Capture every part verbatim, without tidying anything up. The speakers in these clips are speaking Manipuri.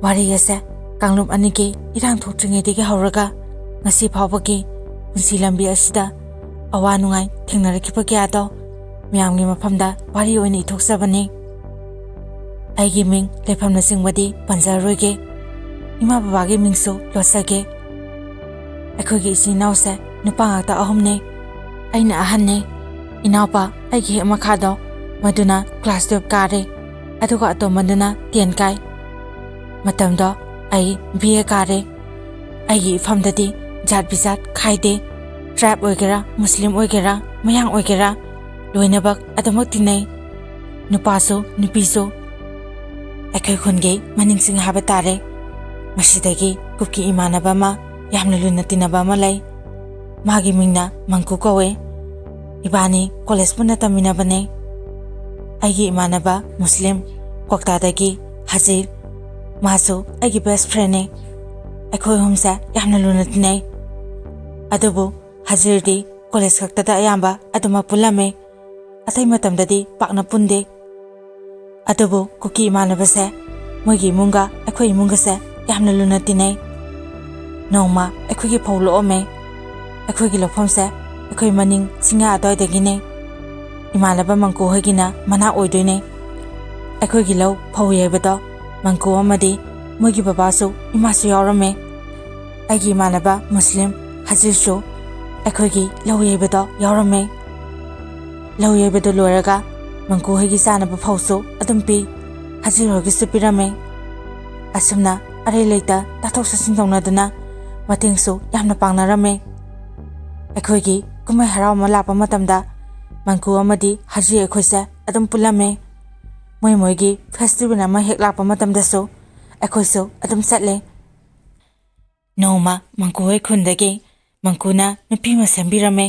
ꯋꯥꯔꯤ ꯑꯁꯦ ꯀꯥꯡꯂꯨꯞ ꯑꯅꯤꯒꯤ ꯏꯔꯥꯡ ꯊꯣꯛꯇ꯭ꯔꯤꯉꯩꯗꯒꯤ ꯍꯧꯔꯒ ꯉꯁꯤ ꯐꯥꯎꯕꯒꯤ ꯄꯨꯟꯁꯤ ꯂꯝꯕꯤ ꯑꯁꯤꯗ ꯑꯋꯥ ꯅꯨꯡꯉꯥꯏ ꯊꯦꯡꯅꯔꯛꯈꯤꯕ ꯀꯌꯥꯗꯣ ꯃꯌꯥꯝꯒꯤ ꯃꯐꯝꯗ ꯋꯥꯔꯤ ꯑꯣꯏꯅ ꯏꯊꯣꯛꯆꯕꯅꯤ꯫ ꯑꯩꯒꯤ ꯃꯤꯡ, ꯂꯩꯐꯝꯅꯆꯤꯡꯕꯗꯤ ꯄꯟꯖꯔꯔꯣꯏꯒꯦ꯫ ꯏꯃꯥ ꯕꯕꯥꯒꯤ ꯃꯤꯡꯁꯨ ꯂꯣꯠꯆꯒꯦ꯫ ꯑꯩꯈꯣꯏꯒꯤ ꯏꯆꯤꯟ ꯏꯅꯥꯎꯁꯦ ꯅꯨꯄꯥ ꯉꯥꯛꯇ ꯑꯍꯨꯝꯅꯦ꯫ ꯑꯩꯅ ꯑꯍꯟꯅꯦ꯫ ꯏꯅꯥꯎꯄꯥ ꯑꯩꯒꯤ ꯍꯦꯛ ꯃꯈꯥꯗꯣ, ꯃꯗꯨꯅ class twelve ꯀꯥꯔꯦ, ꯑꯗꯨꯒ ꯑꯇꯣꯝꯕꯗꯨꯅ ten ꯀꯥꯏ꯫ ꯃꯇꯝꯗꯣ ꯑꯩ B A ꯀꯥꯔꯦ꯫ ꯑꯩꯒꯤ ꯏꯐꯝꯗꯗꯤ ꯖꯥꯠ ꯕꯤꯖꯥꯠ ꯈꯥꯏꯗꯦ꯫ Tribe ꯑꯣꯏꯒꯦꯔꯥ, ꯃꯨꯁꯂꯤꯝ ꯑꯣꯏꯒꯦꯔꯥ, ꯃꯌꯥꯡ ꯑꯣꯏꯒꯦꯔꯥ, ꯂꯣꯏꯅꯃꯛ ꯑꯗꯨꯃꯛ ꯇꯤꯟꯅꯩ꯫ ꯅꯨꯄꯥꯁꯨ ꯅꯨꯄꯤꯁꯨ꯫ ꯑꯩꯈꯣꯏ ꯈꯨꯟꯒꯤ ꯃꯅꯤꯡꯁꯤꯡ ꯍꯥꯏꯕ ꯇꯥꯔꯦ꯫ ꯃꯁꯤꯗꯒꯤ ꯀꯨꯀꯤ ꯏꯃꯥꯟꯅꯕ ꯑꯃ, ꯌꯥꯝꯅ ꯂꯨꯅ ꯇꯤꯟꯅꯕ ꯑꯃ ꯂꯩ꯫ ꯃꯥꯒꯤ ꯃꯤꯡꯅ ꯃꯪꯀꯨ ꯀꯧꯋꯦ꯫ ꯏꯕꯥꯅꯤ college ꯄꯨꯟꯅ ꯇꯝꯃꯤꯟꯅꯕꯅꯦ꯫ ꯑꯩꯒꯤ ꯏꯃꯥꯟꯅꯕ ꯃꯨꯁꯂꯤꯝ, ꯀ꯭ꯋꯥꯛꯇꯥꯗꯒꯤ ꯍꯖꯤꯔ, ꯃꯥꯁꯨ ꯑꯩꯒꯤ best friendꯅꯦ꯫ ꯑꯩꯈꯣꯏ ꯑꯍꯨꯝꯁꯦ ꯌꯥꯝꯅ ꯂꯨꯅ ꯇꯤꯟꯅꯩ꯫ ꯑꯗꯨꯕꯨ ꯍꯖꯤꯔꯗꯤ college ꯈꯛꯇꯗ ꯑꯌꯥꯝꯕ ꯑꯗꯨꯃꯛ ꯄꯨꯜꯂꯝꯃꯦ꯫ ꯑꯇꯩ ꯃꯇꯝꯗꯗꯤ ꯄꯥꯛꯅ ꯄꯨꯟꯗꯦ꯫ ꯑꯗꯨꯕꯨ ꯀꯨꯀꯤ ꯏꯃꯥꯟꯅꯕꯁꯦ ꯃꯣꯏꯒꯤ ꯏꯃꯨꯡꯒ ꯑꯩꯈꯣꯏ ꯏꯃꯨꯡꯒꯁꯦ ꯌꯥꯝꯅ ꯂꯨꯅ ꯇꯤꯟꯅꯩ꯫ ꯅꯣꯡꯃ ꯑꯩꯈꯣꯏꯒꯤ ꯐꯧ ꯂꯣꯛꯑꯝꯃꯦ꯫ ꯑꯩꯈꯣꯏꯒꯤ ꯂꯧꯐꯝꯁꯦ ꯑꯩꯈꯣꯏ ꯃꯅꯤꯡ ꯆꯤꯡꯌꯥ ꯑꯗꯨꯋꯥꯏꯗꯒꯤꯅꯦ꯫ ꯏꯃꯥꯟꯅꯕ ꯃꯪꯀꯨ ꯍꯣꯏꯒꯤꯅ ꯃꯅꯥꯛ ꯑꯣꯏꯗꯣꯏꯅꯦ꯫ ꯑꯩꯈꯣꯏꯒꯤ ꯂꯧ ꯐꯧ ꯌꯩꯕꯗꯣ ꯃꯪꯀꯨ ꯑꯃꯗꯤ ꯃꯣꯏꯒꯤ ꯕꯕꯥꯁꯨ ꯏꯃꯥꯁꯨ ꯌꯥꯎꯔꯝꯃꯦ꯫ ꯑꯩꯒꯤ ꯏꯃꯥꯟꯅꯕ ꯃꯨꯁꯂꯤꯝ ꯍꯖꯤꯔꯁꯨ ꯑꯩꯈꯣꯏꯒꯤ ꯂꯧ ꯌꯩꯕꯗꯣ ꯌꯥꯎꯔꯝꯃꯦ꯫ ꯂꯧ ꯌꯩꯕꯗꯨ ꯂꯣꯏꯔꯒ ꯃꯪꯀꯨ ꯍꯣꯏꯒꯤ ꯆꯥꯅꯕ ꯐꯧꯁꯨ ꯑꯗꯨꯝ ꯄꯤ, ꯍꯖꯤꯔ ꯍꯣꯏꯒꯤꯁꯨ ꯄꯤꯔꯝꯃꯦ꯫ ꯑꯁꯨꯝꯅ ꯑꯔꯩ ꯂꯩꯇ ꯇꯥꯊꯣꯛ ꯇꯥꯁꯤꯟ ꯇꯧꯅꯗꯨꯅ ꯃꯇꯦꯡꯁꯨ ꯌꯥꯝꯅ ꯄꯥꯡꯅꯔꯝꯃꯦ꯫ ꯑꯩꯈꯣꯏꯒꯤ ꯀꯨꯝꯍꯩ ꯍꯔꯥꯎ ꯑꯃ ꯂꯥꯛꯄ ꯃꯇꯝꯗ ꯃꯪꯀꯨ ꯑꯃꯗꯤ ꯍꯖꯤꯔ ꯑꯩꯈꯣꯏꯁꯦ ꯑꯗꯨꯝ ꯄꯨꯜꯂꯝꯃꯦ꯫ ꯃꯣꯏ ꯃꯣꯏꯒꯤ festival ꯑꯃ ꯍꯦꯛ ꯂꯥꯛꯄ ꯃꯇꯝꯗꯁꯨ ꯑꯩꯈꯣꯏꯁꯨ ꯑꯗꯨꯝ ꯆꯠꯂꯦ꯫ ꯅꯣꯡꯃ ꯃꯪꯀꯨ ꯍꯣꯏ ꯈꯨꯟꯗꯒꯤ ꯃꯪꯀꯨꯅ ꯅꯨꯄꯤ ꯑꯃ ꯁꯦꯝꯕꯤꯔꯝꯃꯦ꯫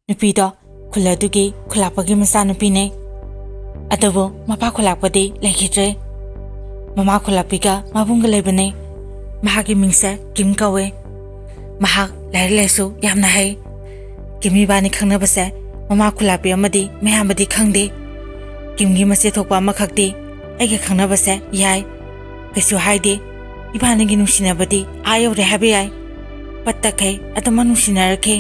ꯅꯨꯄꯤꯗꯣ ꯈꯨꯜ ꯑꯗꯨꯒꯤ ꯈꯨꯂꯥꯛꯄꯒꯤ ꯃꯆꯥꯅꯨꯄꯤꯅꯦ꯫ ꯑꯗꯨꯕꯨ ꯃꯄꯥ ꯈꯨꯂꯥꯛꯄꯗꯤ ꯂꯩꯈꯤꯗ꯭ꯔꯦ꯫ ꯃꯃꯥ ꯈꯨꯂꯥꯛꯄꯤꯒ ꯃꯕꯨꯡꯒ ꯂꯩꯕꯅꯦ꯫ ꯃꯍꯥꯛꯀꯤ ꯃꯤꯡꯁꯦ ꯀꯤꯝ ꯀꯧꯋꯦ꯫ ꯃꯍꯥꯛ ꯂꯥꯏꯔꯤꯛ ꯂꯥꯏꯁꯨ ꯌꯥꯝꯅ ꯍꯩ꯫ ꯀꯤꯝ ꯏꯕꯥꯅꯤ ꯈꯪꯅꯕꯁꯦ ꯃꯃꯥ ꯈꯨꯂꯥꯛꯄꯤ ꯑꯃꯗꯤ ꯃꯌꯥꯝꯕꯗꯤ ꯈꯪꯗꯦ꯫ ꯀꯤꯝꯒꯤ ꯃꯆꯦ ꯊꯣꯛꯄ ꯑꯃꯈꯛꯇꯤ ꯑꯩꯒ ꯈꯪꯅꯕꯁꯦ ꯌꯥꯏ꯫ ꯀꯩꯁꯨ ꯍꯥꯏꯗꯦ꯫ ꯏꯕꯥꯅꯤꯒꯤ ꯅꯨꯡꯁꯤꯅꯕꯗꯤ ꯑꯥ ꯌꯧꯔꯦ ꯍꯥꯏꯕ ꯌꯥꯏ꯫ ꯄꯠ ꯇꯠꯈꯩ ꯑꯗꯨꯃꯛ ꯅꯨꯡꯁꯤꯅꯔꯛꯈꯤ꯫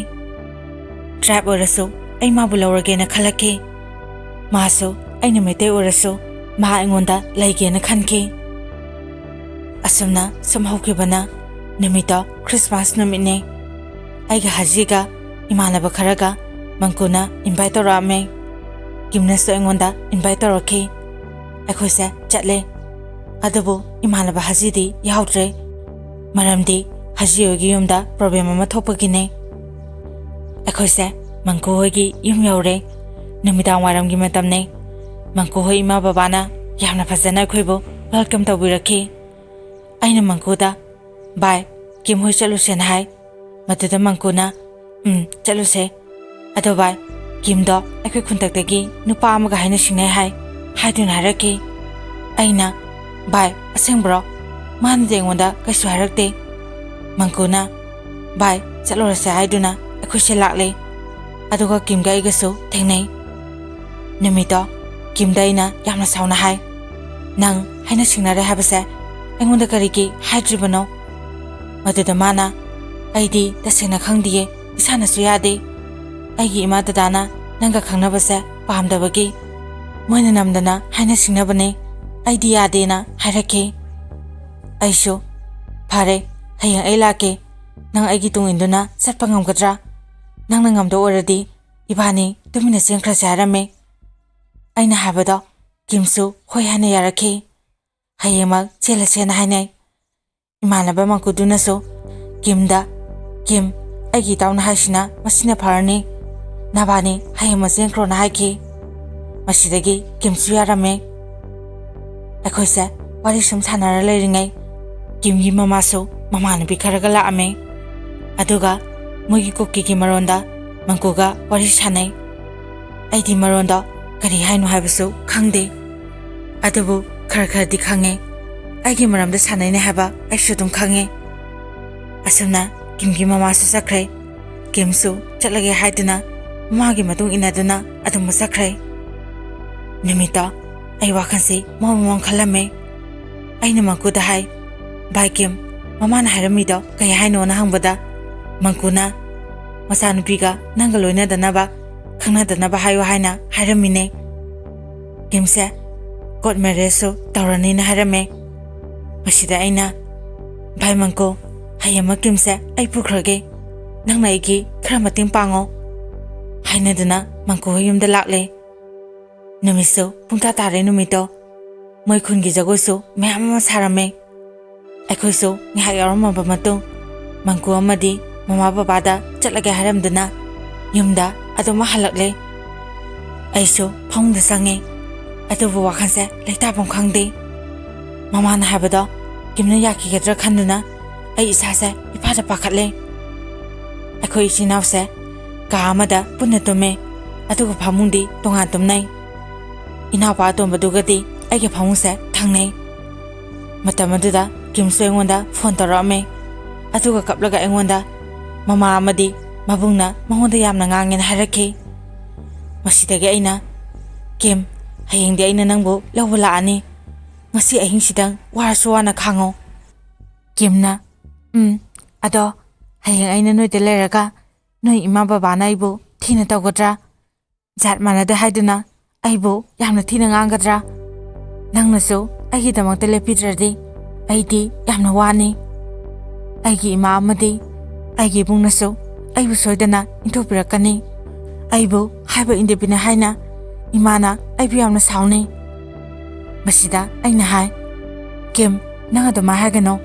ꯇ꯭ꯔꯥꯏꯕ ꯑꯣꯏꯔꯁꯨ ꯑꯩ ꯃꯥꯕꯨ ꯂꯧꯔꯒꯦꯅ ꯈꯜꯂꯛꯈꯤ꯫ ꯃꯥꯁꯨ ꯑꯩꯅ ꯃꯩꯇꯩ ꯑꯣꯏꯔꯁꯨ ꯃꯥ ꯑꯩꯉꯣꯟꯗ ꯂꯩꯒꯦꯅ ꯈꯟꯈꯤ꯫ ꯑꯁꯨꯝꯅ ꯁꯨꯝ ꯍꯧꯈꯤꯕꯅ ꯅꯨꯃꯤꯠꯇꯣ ꯈ꯭ꯔꯤꯁꯃꯥꯁ ꯅꯨꯃꯤꯠꯅꯦ꯫ ꯑꯩꯒ ꯍꯖꯤꯒ ꯏꯃꯥꯟꯅꯕ ꯈꯔꯒ ꯃꯪꯀꯨꯅ ꯏꯟꯚꯥꯏꯠ ꯇꯧꯔꯛꯑꯝꯃꯦ꯫ ꯀꯤꯝꯅꯁꯨ ꯑꯩꯉꯣꯟꯗ ꯏꯟꯚꯥꯏꯠ ꯇꯧꯔꯛꯈꯤ꯫ ꯑꯩꯈꯣꯏꯁꯦ ꯆꯠꯂꯦ꯫ ꯑꯗꯨꯕꯨ ꯏꯃꯥꯟꯅꯕ ꯍꯖꯤꯗꯤ ꯌꯥꯎꯗ꯭ꯔꯦ꯫ ꯃꯔꯝꯗꯤ ꯍꯖꯤ ꯍꯣꯏꯒꯤ ꯌꯨꯝꯗ ꯄ꯭ꯔꯣꯕ꯭ꯂꯦꯝ ꯑꯃ ꯊꯣꯛꯄꯒꯤꯅꯦ꯫ ꯑꯩꯈꯣꯏꯁꯦ ꯃꯪꯀꯨ ꯍꯣꯏꯒꯤ ꯌꯨꯝ ꯌꯧꯔꯦ꯫ ꯅꯨꯃꯤꯗꯥꯡ ꯋꯥꯏꯔꯝꯒꯤ ꯃꯇꯝꯅꯦ꯫ ꯃꯪꯀꯨ ꯍꯣꯏ ꯏꯃꯥ ꯕꯕꯥꯅ ꯌꯥꯝꯅ ꯐꯖꯅ ꯑꯩꯈꯣꯏꯕꯨ ꯋꯦꯜꯀꯝ ꯇꯧꯕꯤꯔꯛꯈꯤ꯫ ꯑꯩꯅ ꯃꯪꯀꯨꯗ, "ꯚꯥꯏ, ꯀꯤꯝ ꯍꯣꯏ ꯆꯠꯂꯨꯁꯦꯅ ꯍꯥꯏ꯫" ꯃꯗꯨꯗ ꯃꯪꯀꯨꯅ, "ꯎꯝ, ꯆꯠꯂꯨꯁꯦ꯫ ꯑꯗꯣ ꯚꯥꯏ, ꯀꯤꯝꯗꯣ ꯑꯩꯈꯣꯏ ꯈꯨꯟꯇꯛꯇꯒꯤ ꯅꯨꯄꯥ ꯑꯃꯒ ꯍꯥꯏꯅ ꯁꯤꯡꯅꯩ ꯍꯥꯏ" ꯍꯥꯏꯗꯨꯅ ꯍꯥꯏꯔꯛꯈꯤ꯫ ꯑꯩꯅ, "ꯚꯥꯏ, ꯑꯁꯦꯡꯕ꯭ꯔꯣ? ꯃꯥꯅꯗꯤ ꯑꯩꯉꯣꯟꯗ ꯀꯩꯁꯨ ꯍꯥꯏꯔꯛꯇꯦ꯫" ꯃꯪꯀꯨꯅ, "ꯚꯥꯏ, ꯆꯠꯂꯨꯔꯁꯦ" ꯍꯥꯏꯗꯨꯅ ꯑꯩꯈꯣꯏꯁꯦ ꯂꯥꯛꯂꯦ꯫ ꯑꯗꯨꯒ ꯀꯤꯝꯒ ꯑꯩꯒꯁꯨ ꯊꯦꯡꯅꯩ꯫ ꯅꯨꯃꯤꯠꯇꯣ ꯀꯤꯝꯗ ꯑꯩꯅ ꯌꯥꯝꯅ ꯁꯥꯎꯅ ꯍꯥꯏ, "ꯅꯪ ꯍꯥꯏꯅ ꯁꯤꯡꯅꯔꯦ ꯍꯥꯏꯕꯁꯦ ꯑꯩꯉꯣꯟꯗ ꯀꯔꯤꯒꯤ ꯍꯥꯏꯗ꯭ꯔꯤꯕꯅꯣ?" ꯃꯗꯨꯗ ꯃꯥꯅ, "ꯑꯩꯗꯤ ꯇꯁꯦꯡꯅ ꯈꯪꯗꯤꯌꯦ, ꯏꯁꯥꯅꯁꯨ ꯌꯥꯗꯦ꯫ ꯑꯩꯒꯤ ꯏꯃꯥ ꯗꯗꯥꯅ ꯅꯪꯒ ꯈꯪꯅꯕꯁꯦ ꯄꯥꯝꯗꯕꯒꯤ ꯃꯣꯏꯅ ꯅꯝꯗꯅ ꯍꯥꯏꯅ ꯁꯤꯡꯅꯕꯅꯦ, ꯑꯩꯗꯤ ꯌꯥꯗꯦꯅ" ꯍꯥꯏꯔꯛꯈꯤ꯫ ꯑꯩꯁꯨ, "ꯐꯔꯦ, ꯍꯌꯦꯡ ꯑꯩ ꯂꯥꯛꯀꯦ꯫ ꯅꯪ ꯑꯩꯒꯤ ꯇꯨꯡ ꯏꯟꯗꯨꯅ ꯆꯠꯄ ꯉꯝꯒꯗ꯭ꯔꯥ? ꯅꯪꯅ ꯉꯝꯗꯧ ꯑꯣꯏꯔꯗꯤ ꯏꯕꯥꯅꯤ ꯇꯨꯃꯤꯟꯅ ꯆꯦꯟꯈ꯭ꯔꯁꯦ" ꯍꯥꯏꯔꯝꯃꯦ꯫ ꯑꯩꯅ ꯍꯥꯏꯕꯗꯣ ꯀꯤꯝꯁꯨ ꯍꯣꯏ ꯍꯥꯏꯅ ꯌꯥꯔꯛꯈꯤ꯫ ꯍꯌꯦꯡꯃꯛ ꯆꯦꯜꯂꯁꯦꯅ ꯍꯥꯏꯅꯩ꯫ ꯏꯃꯥꯟꯅꯕ ꯃꯪꯀꯨꯗꯨꯅꯁꯨ ꯀꯤꯝꯗ, "ꯀꯤꯝ, ꯑꯩꯒꯤ ꯏꯇꯥꯎꯅ ꯍꯥꯏꯁꯤꯅ ꯃꯁꯤꯅ ꯐꯔꯅꯤ꯫ ꯅꯕꯥꯅꯤ ꯍꯌꯦꯡꯃꯛ ꯆꯦꯟꯈ꯭ꯔꯣꯅ" ꯍꯥꯏꯈꯤ꯫ ꯃꯁꯤꯗꯒꯤ ꯀꯤꯝꯁꯨ ꯌꯥꯔꯝꯃꯦ꯫ ꯑꯩꯈꯣꯏꯁꯦ ꯋꯥꯔꯤ ꯁꯨꯝ ꯁꯥꯟꯅꯔ ꯂꯩꯔꯤꯉꯩ ꯀꯤꯝꯒꯤ ꯃꯃꯥꯁꯨ ꯃꯃꯥꯟꯅꯕꯤ ꯈꯔꯒ ꯂꯥꯛꯑꯝꯃꯦ꯫ ꯑꯗꯨꯒ ꯃꯣꯏꯒꯤ ꯀꯨꯀꯤꯒꯤ ꯃꯔꯣꯟꯗ ꯃꯪꯀꯨꯒ ꯋꯥꯔꯤ ꯁꯥꯟꯅꯩ꯫ ꯑꯩꯗꯤ ꯃꯔꯣꯟꯗꯣ ꯀꯔꯤ ꯍꯥꯏꯅꯣ ꯍꯥꯏꯕꯁꯨ ꯈꯪꯗꯦ꯫ ꯑꯗꯨꯕꯨ ꯈꯔ ꯈꯔꯗꯤ ꯈꯪꯉꯦ꯫ ꯑꯩꯒꯤ ꯃꯔꯝꯗ ꯁꯥꯟꯅꯩꯅꯦ ꯍꯥꯏꯕ ꯑꯩꯁꯨ ꯑꯗꯨꯝ ꯈꯪꯉꯦ꯫ ꯑꯁꯨꯝꯅ ꯀꯤꯝꯒꯤ ꯃꯃꯥꯁꯨ ꯆꯠꯈ꯭ꯔꯦ꯫ ꯀꯤꯝꯁꯨ ꯆꯠꯂꯒꯦ ꯍꯥꯏꯗꯨꯅ ꯃꯃꯥꯒꯤ ꯃꯇꯨꯡ ꯏꯟꯅꯗꯨꯅ ꯑꯗꯨꯝ ꯆꯠꯈ꯭ꯔꯦ꯫ ꯅꯨꯃꯤꯠꯇꯣ ꯑꯩ ꯋꯥꯈꯜꯁꯤ ꯃꯑꯣꯡ ꯃꯑꯣꯡ ꯈꯜꯂꯝꯃꯦ꯫ ꯑꯩꯅ ꯃꯪꯀꯨꯗ ꯍꯥꯏ, "ꯚꯥꯏ ꯀꯤꯝ, ꯃꯃꯥꯅ ꯍꯥꯏꯔꯝꯃꯤꯗꯣ ꯀꯩ ꯍꯥꯏꯅꯣꯅ?" ꯍꯪꯕꯗ, ꯃꯪꯀꯨꯅ, "ꯃꯆꯥꯅꯨꯄꯤꯒ ꯅꯪꯒ ꯂꯣꯏꯅꯗꯅꯕ, ꯈꯪꯅꯗꯅꯕ ꯍꯥꯏꯌꯨ" ꯍꯥꯏꯅ ꯍꯥꯏꯔꯝꯃꯤꯅꯦ꯫ ꯀꯤꯝꯁꯦ ꯀꯣꯔꯠ ꯃꯦꯔꯦꯖꯁꯨ ꯇꯧꯔꯅꯤꯅ ꯍꯥꯏꯔꯝꯃꯦ꯫ ꯃꯁꯤꯗ ꯑꯩꯅ, "ꯚꯥꯏ ꯃꯪꯀꯨ, ꯍꯌꯦꯡꯃꯛ ꯀꯤꯝꯁꯦ ꯑꯩ ꯄꯨꯈ꯭ꯔꯒꯦ, ꯅꯪꯅ ꯑꯩꯒꯤ ꯈꯔ ꯃꯇꯦꯡ ꯄꯥꯡꯉꯣ" ꯍꯥꯏꯅꯗꯨꯅ ꯃꯪꯀꯨ ꯍꯣꯏ ꯌꯨꯝꯗ ꯂꯥꯛꯂꯦ꯫ ꯅꯨꯃꯤꯠꯁꯨ ꯄꯨꯡ ꯇꯔꯥ ꯇꯥꯔꯦ ꯅꯨꯃꯤꯠꯇꯣ꯫ ꯃꯣꯏ ꯈꯨꯟꯒꯤ ꯖꯒꯣꯏꯁꯨ ꯃꯌꯥꯝ ꯑꯃ ꯁꯥꯔꯝꯃꯦ꯫ ꯑꯩꯈꯣꯏꯁꯨ ꯉꯥꯏꯍꯥꯛ ꯌꯥꯎꯔꯝꯃꯕ ꯃꯇꯨꯡ, ꯃꯪꯀꯨ ꯑꯃꯗꯤ ꯃꯃꯥ ꯕꯕꯥꯗ ꯆꯠꯂꯒꯦ ꯍꯥꯏꯔꯝꯗꯨꯅ ꯌꯨꯝꯗ ꯑꯗꯨꯝ ꯍꯜꯂꯛꯂꯦ꯫ ꯑꯩꯁꯨ ꯐꯃꯨꯡꯗ ꯆꯪꯉꯦ꯫ ꯑꯗꯨꯕꯨ ꯋꯥꯈꯜꯁꯦ ꯂꯩꯇꯥꯐꯝ ꯈꯪꯗꯦ꯫ ꯃꯃꯥꯅ ꯍꯥꯏꯕꯗꯣ ꯀꯤꯝꯅ ꯌꯥꯈꯤꯒꯗ꯭ꯔꯥ ꯈꯟꯗꯨꯅ ꯑꯩ ꯏꯁꯥꯁꯦ ꯏꯄꯥꯗ ꯄꯥꯈꯠꯂꯦ꯫ ꯑꯩꯈꯣꯏ ꯏꯆꯤꯟ ꯏꯅꯥꯎꯁꯦ ꯀꯥ ꯑꯃꯗ ꯄꯨꯟꯅ ꯇꯨꯝꯃꯦ, ꯑꯗꯨꯒ ꯐꯃꯨꯡꯗꯤ ꯇꯣꯉꯥꯟ ꯇꯨꯝꯅꯩ꯫ ꯏꯅꯥꯎꯄꯥ ꯑꯇꯣꯝꯕꯗꯨꯒꯗꯤ ꯑꯩꯒꯤ ꯐꯃꯨꯡꯁꯦ ꯊꯪꯅꯩ꯫ ꯃꯇꯝ ꯑꯗꯨꯗ ꯀꯤꯝꯁꯨ ꯑꯩꯉꯣꯟꯗ ꯐꯣꯟ ꯇꯧꯔꯛꯑꯝꯃꯦ, ꯑꯗꯨꯒ ꯀꯞꯂꯒ ꯑꯩꯉꯣꯟꯗ ꯃꯃꯥ ꯑꯃꯗꯤ ꯃꯕꯨꯡꯅ ꯃꯉꯣꯟꯗ ꯌꯥꯝꯅ ꯉꯥꯡꯉꯦꯅ ꯍꯥꯏꯔꯛꯈꯤ꯫ ꯃꯁꯤꯗꯒꯤ ꯑꯩꯅ, "ꯀꯤꯝ, ꯍꯌꯦꯡꯗꯤ ꯑꯩꯅ ꯅꯪꯕꯨ ꯂꯧꯕ ꯂꯥꯛꯑꯅꯤ꯫ ꯉꯁꯤ ꯑꯍꯤꯡꯁꯤꯗꯪ ꯋꯥꯔꯁꯨ ꯋꯥꯅ ꯈꯥꯡꯉꯣ꯫" ꯀꯤꯝꯅ, "ꯎꯝ, ꯑꯗꯣ ꯍꯌꯦꯡ ꯑꯩꯅ ꯅꯣꯏꯗ ꯂꯩꯔꯒ ꯅꯣꯏ ꯏꯃꯥ ꯕꯕꯥꯅ ꯑꯩꯕꯨ ꯊꯤꯅ ꯇꯧꯒꯗ꯭ꯔꯥ? ꯖꯥꯠ ꯃꯥꯟꯅꯗꯦ ꯍꯥꯏꯗꯨꯅ ꯑꯩꯕꯨ ꯌꯥꯝꯅ ꯊꯤꯅ ꯉꯥꯡꯒꯗ꯭ꯔꯥ? ꯅꯪꯅꯁꯨ ꯑꯩꯒꯤꯗꯃꯛꯇ ꯂꯦꯞꯄꯤꯗ꯭ꯔꯗꯤ ꯑꯩꯗꯤ ꯌꯥꯝꯅ ꯋꯥꯅꯤ꯫ ꯑꯩꯒꯤ ꯏꯃꯥ ꯑꯃꯗꯤ ꯑꯩꯒꯤ ꯏꯕꯨꯡꯅꯁꯨ ꯑꯩꯕꯨ ꯁꯣꯏꯗꯅ ꯏꯟꯊꯣꯛꯄꯤꯔꯛꯀꯅꯤ꯫ ꯑꯩꯕꯨ ꯍꯥꯏꯕ ꯏꯟꯗꯕꯤꯅꯤ ꯍꯥꯏꯅ ꯏꯃꯥꯅ ꯑꯩꯕꯨ ꯌꯥꯝꯅ ꯁꯥꯎꯅꯤ꯫" ꯃꯁꯤꯗ ꯑꯩꯅ ꯍꯥꯏ, "ꯀꯤꯝ, ꯅꯪ ꯑꯗꯨꯃꯥꯏ ꯍꯥꯏꯒꯅꯣ꯫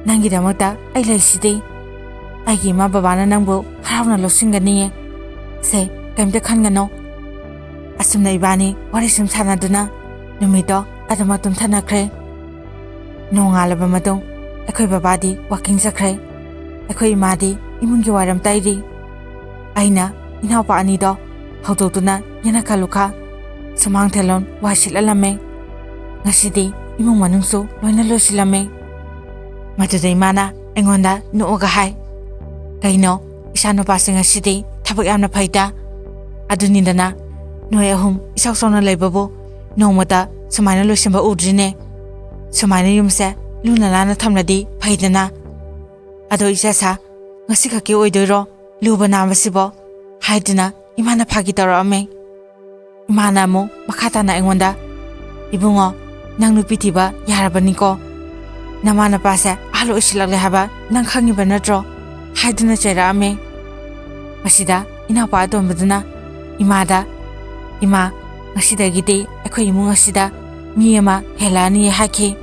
ꯅꯪꯒꯤꯗꯃꯛꯇ ꯑꯩ ꯂꯩꯁꯤꯗꯤ꯫ ꯑꯩꯒꯤ ꯏꯃꯥ ꯕꯕꯥꯅ ꯅꯪꯕꯨ ꯍꯔꯥꯎꯅ ꯂꯧꯁꯤꯟꯒꯅꯤꯌꯦ꯫ ꯁꯦ, ꯀꯩꯝꯇ ꯈꯟꯒꯅꯣ꯫" ꯑꯁꯨꯝꯅ ꯏꯕꯥꯅꯤ ꯋꯥꯔꯤ ꯁꯨꯝ ꯁꯥꯟꯅꯗꯨꯅ ꯅꯨꯃꯤꯠꯇꯣ ꯑꯗꯨꯃꯛ ꯇꯨꯝꯊꯅꯈ꯭ꯔꯦ꯫ ꯅꯣꯡꯉꯥꯜꯂꯕ ꯃꯇꯨꯡ ꯑꯩꯈꯣꯏ ꯕꯕꯥꯗꯤ ꯋꯥꯀꯤꯡ ꯆꯠꯈ꯭ꯔꯦ꯫ ꯑꯩꯈꯣꯏ ꯏꯃꯥꯗꯤ ꯏꯃꯨꯡꯒꯤ ꯋꯥꯏꯔꯝ ꯇꯩꯔꯤ꯫ ꯑꯩꯅ ꯏꯅꯥꯎꯄꯥ ꯑꯅꯤꯗꯣ ꯍꯧꯗꯣꯛꯇꯨꯅ ꯌꯦꯅꯈꯥ ꯂꯨꯈꯥ ꯁꯨꯃꯥꯡ ꯊꯦꯂꯣꯟ ꯋꯥꯏ ꯁꯤꯠꯍꯜꯂꯝꯃꯦ꯫ ꯉꯁꯤꯗꯤ ꯏꯃꯨꯡ ꯃꯅꯨꯡꯁꯨ ꯂꯣꯏꯅ ꯂꯣꯏꯁꯤꯜꯂꯝꯃꯦ꯫ ꯃꯗꯨꯗ ꯏꯃꯥꯅ ꯑꯩꯉꯣꯟꯗ ꯅꯣꯛꯑꯒ ꯍꯥꯏ, "ꯀꯩꯅꯣ, ꯏꯆꯥ ꯅꯨꯄꯥꯁꯦ ꯉꯁꯤꯗꯤ ꯊꯕꯛ ꯌꯥꯝꯅ ꯐꯩꯗ꯫ ꯑꯗꯨꯅꯤꯗꯅ, ꯅꯣꯏ ꯑꯍꯨꯝ ꯏꯆꯥꯎ ꯆꯥꯎꯅ ꯂꯩꯕꯕꯨ ꯅꯣꯡꯃꯇ ꯁꯨꯃꯥꯏꯅ ꯂꯣꯏꯁꯤꯟꯕ ꯎꯗ꯭ꯔꯤꯅꯦ꯫ ꯁꯨꯃꯥꯏꯅ ꯌꯨꯝꯁꯦ ꯂꯨꯅ ꯅꯥꯟꯅ ꯊꯝꯂꯗꯤ ꯐꯩꯗꯅ꯫ "ꯑꯗꯣ ꯏꯆꯥꯁꯥ, ꯉꯁꯤ ꯈꯛꯀꯤ ꯑꯣꯏꯗꯣꯏꯔꯣ ꯂꯨꯕ ꯅꯥꯟꯕꯁꯤꯕꯣ?" ꯍꯥꯏꯗꯨꯅ ꯏꯃꯥꯅ ꯐꯥꯒꯤ ꯇꯧꯔꯛꯑꯝꯃꯦ꯫ ꯏꯃꯥꯅ ꯑꯃꯨꯛ ꯃꯈꯥ ꯇꯥꯅ ꯑꯩꯉꯣꯟꯗ, "ꯏꯕꯨꯡꯉꯣ, ꯅꯪ ꯅꯨꯄꯤ ꯊꯤꯕ ꯌꯥꯔꯕꯅꯤꯀꯣ꯫ ꯅꯃꯥ ꯅꯄꯥꯁꯦ ꯑꯍꯜ ꯑꯣꯏꯁꯤꯜꯂꯛꯂꯦ ꯍꯥꯏꯕ ꯅꯪ ꯈꯪꯉꯤꯕ ꯅꯠꯇ꯭ꯔꯣ?" ꯍꯥꯏꯗꯨꯅ ꯆꯩꯔꯛꯑꯝꯃꯦ꯫ ꯃꯁꯤꯗ ꯏꯅꯥꯎꯄꯥ ꯑꯇꯣꯝꯕꯗꯨꯅ ꯏꯃꯥꯗ, "ꯏꯃꯥ, ꯉꯁꯤꯗꯒꯤꯗꯤ ꯑꯩꯈꯣꯏ ꯏꯃꯨꯡ ꯑꯁꯤꯗ ꯃꯤ ꯑꯃ ꯍꯦꯜꯂꯛꯑꯅꯤꯌꯦ" ꯍꯥꯏꯈꯤ꯫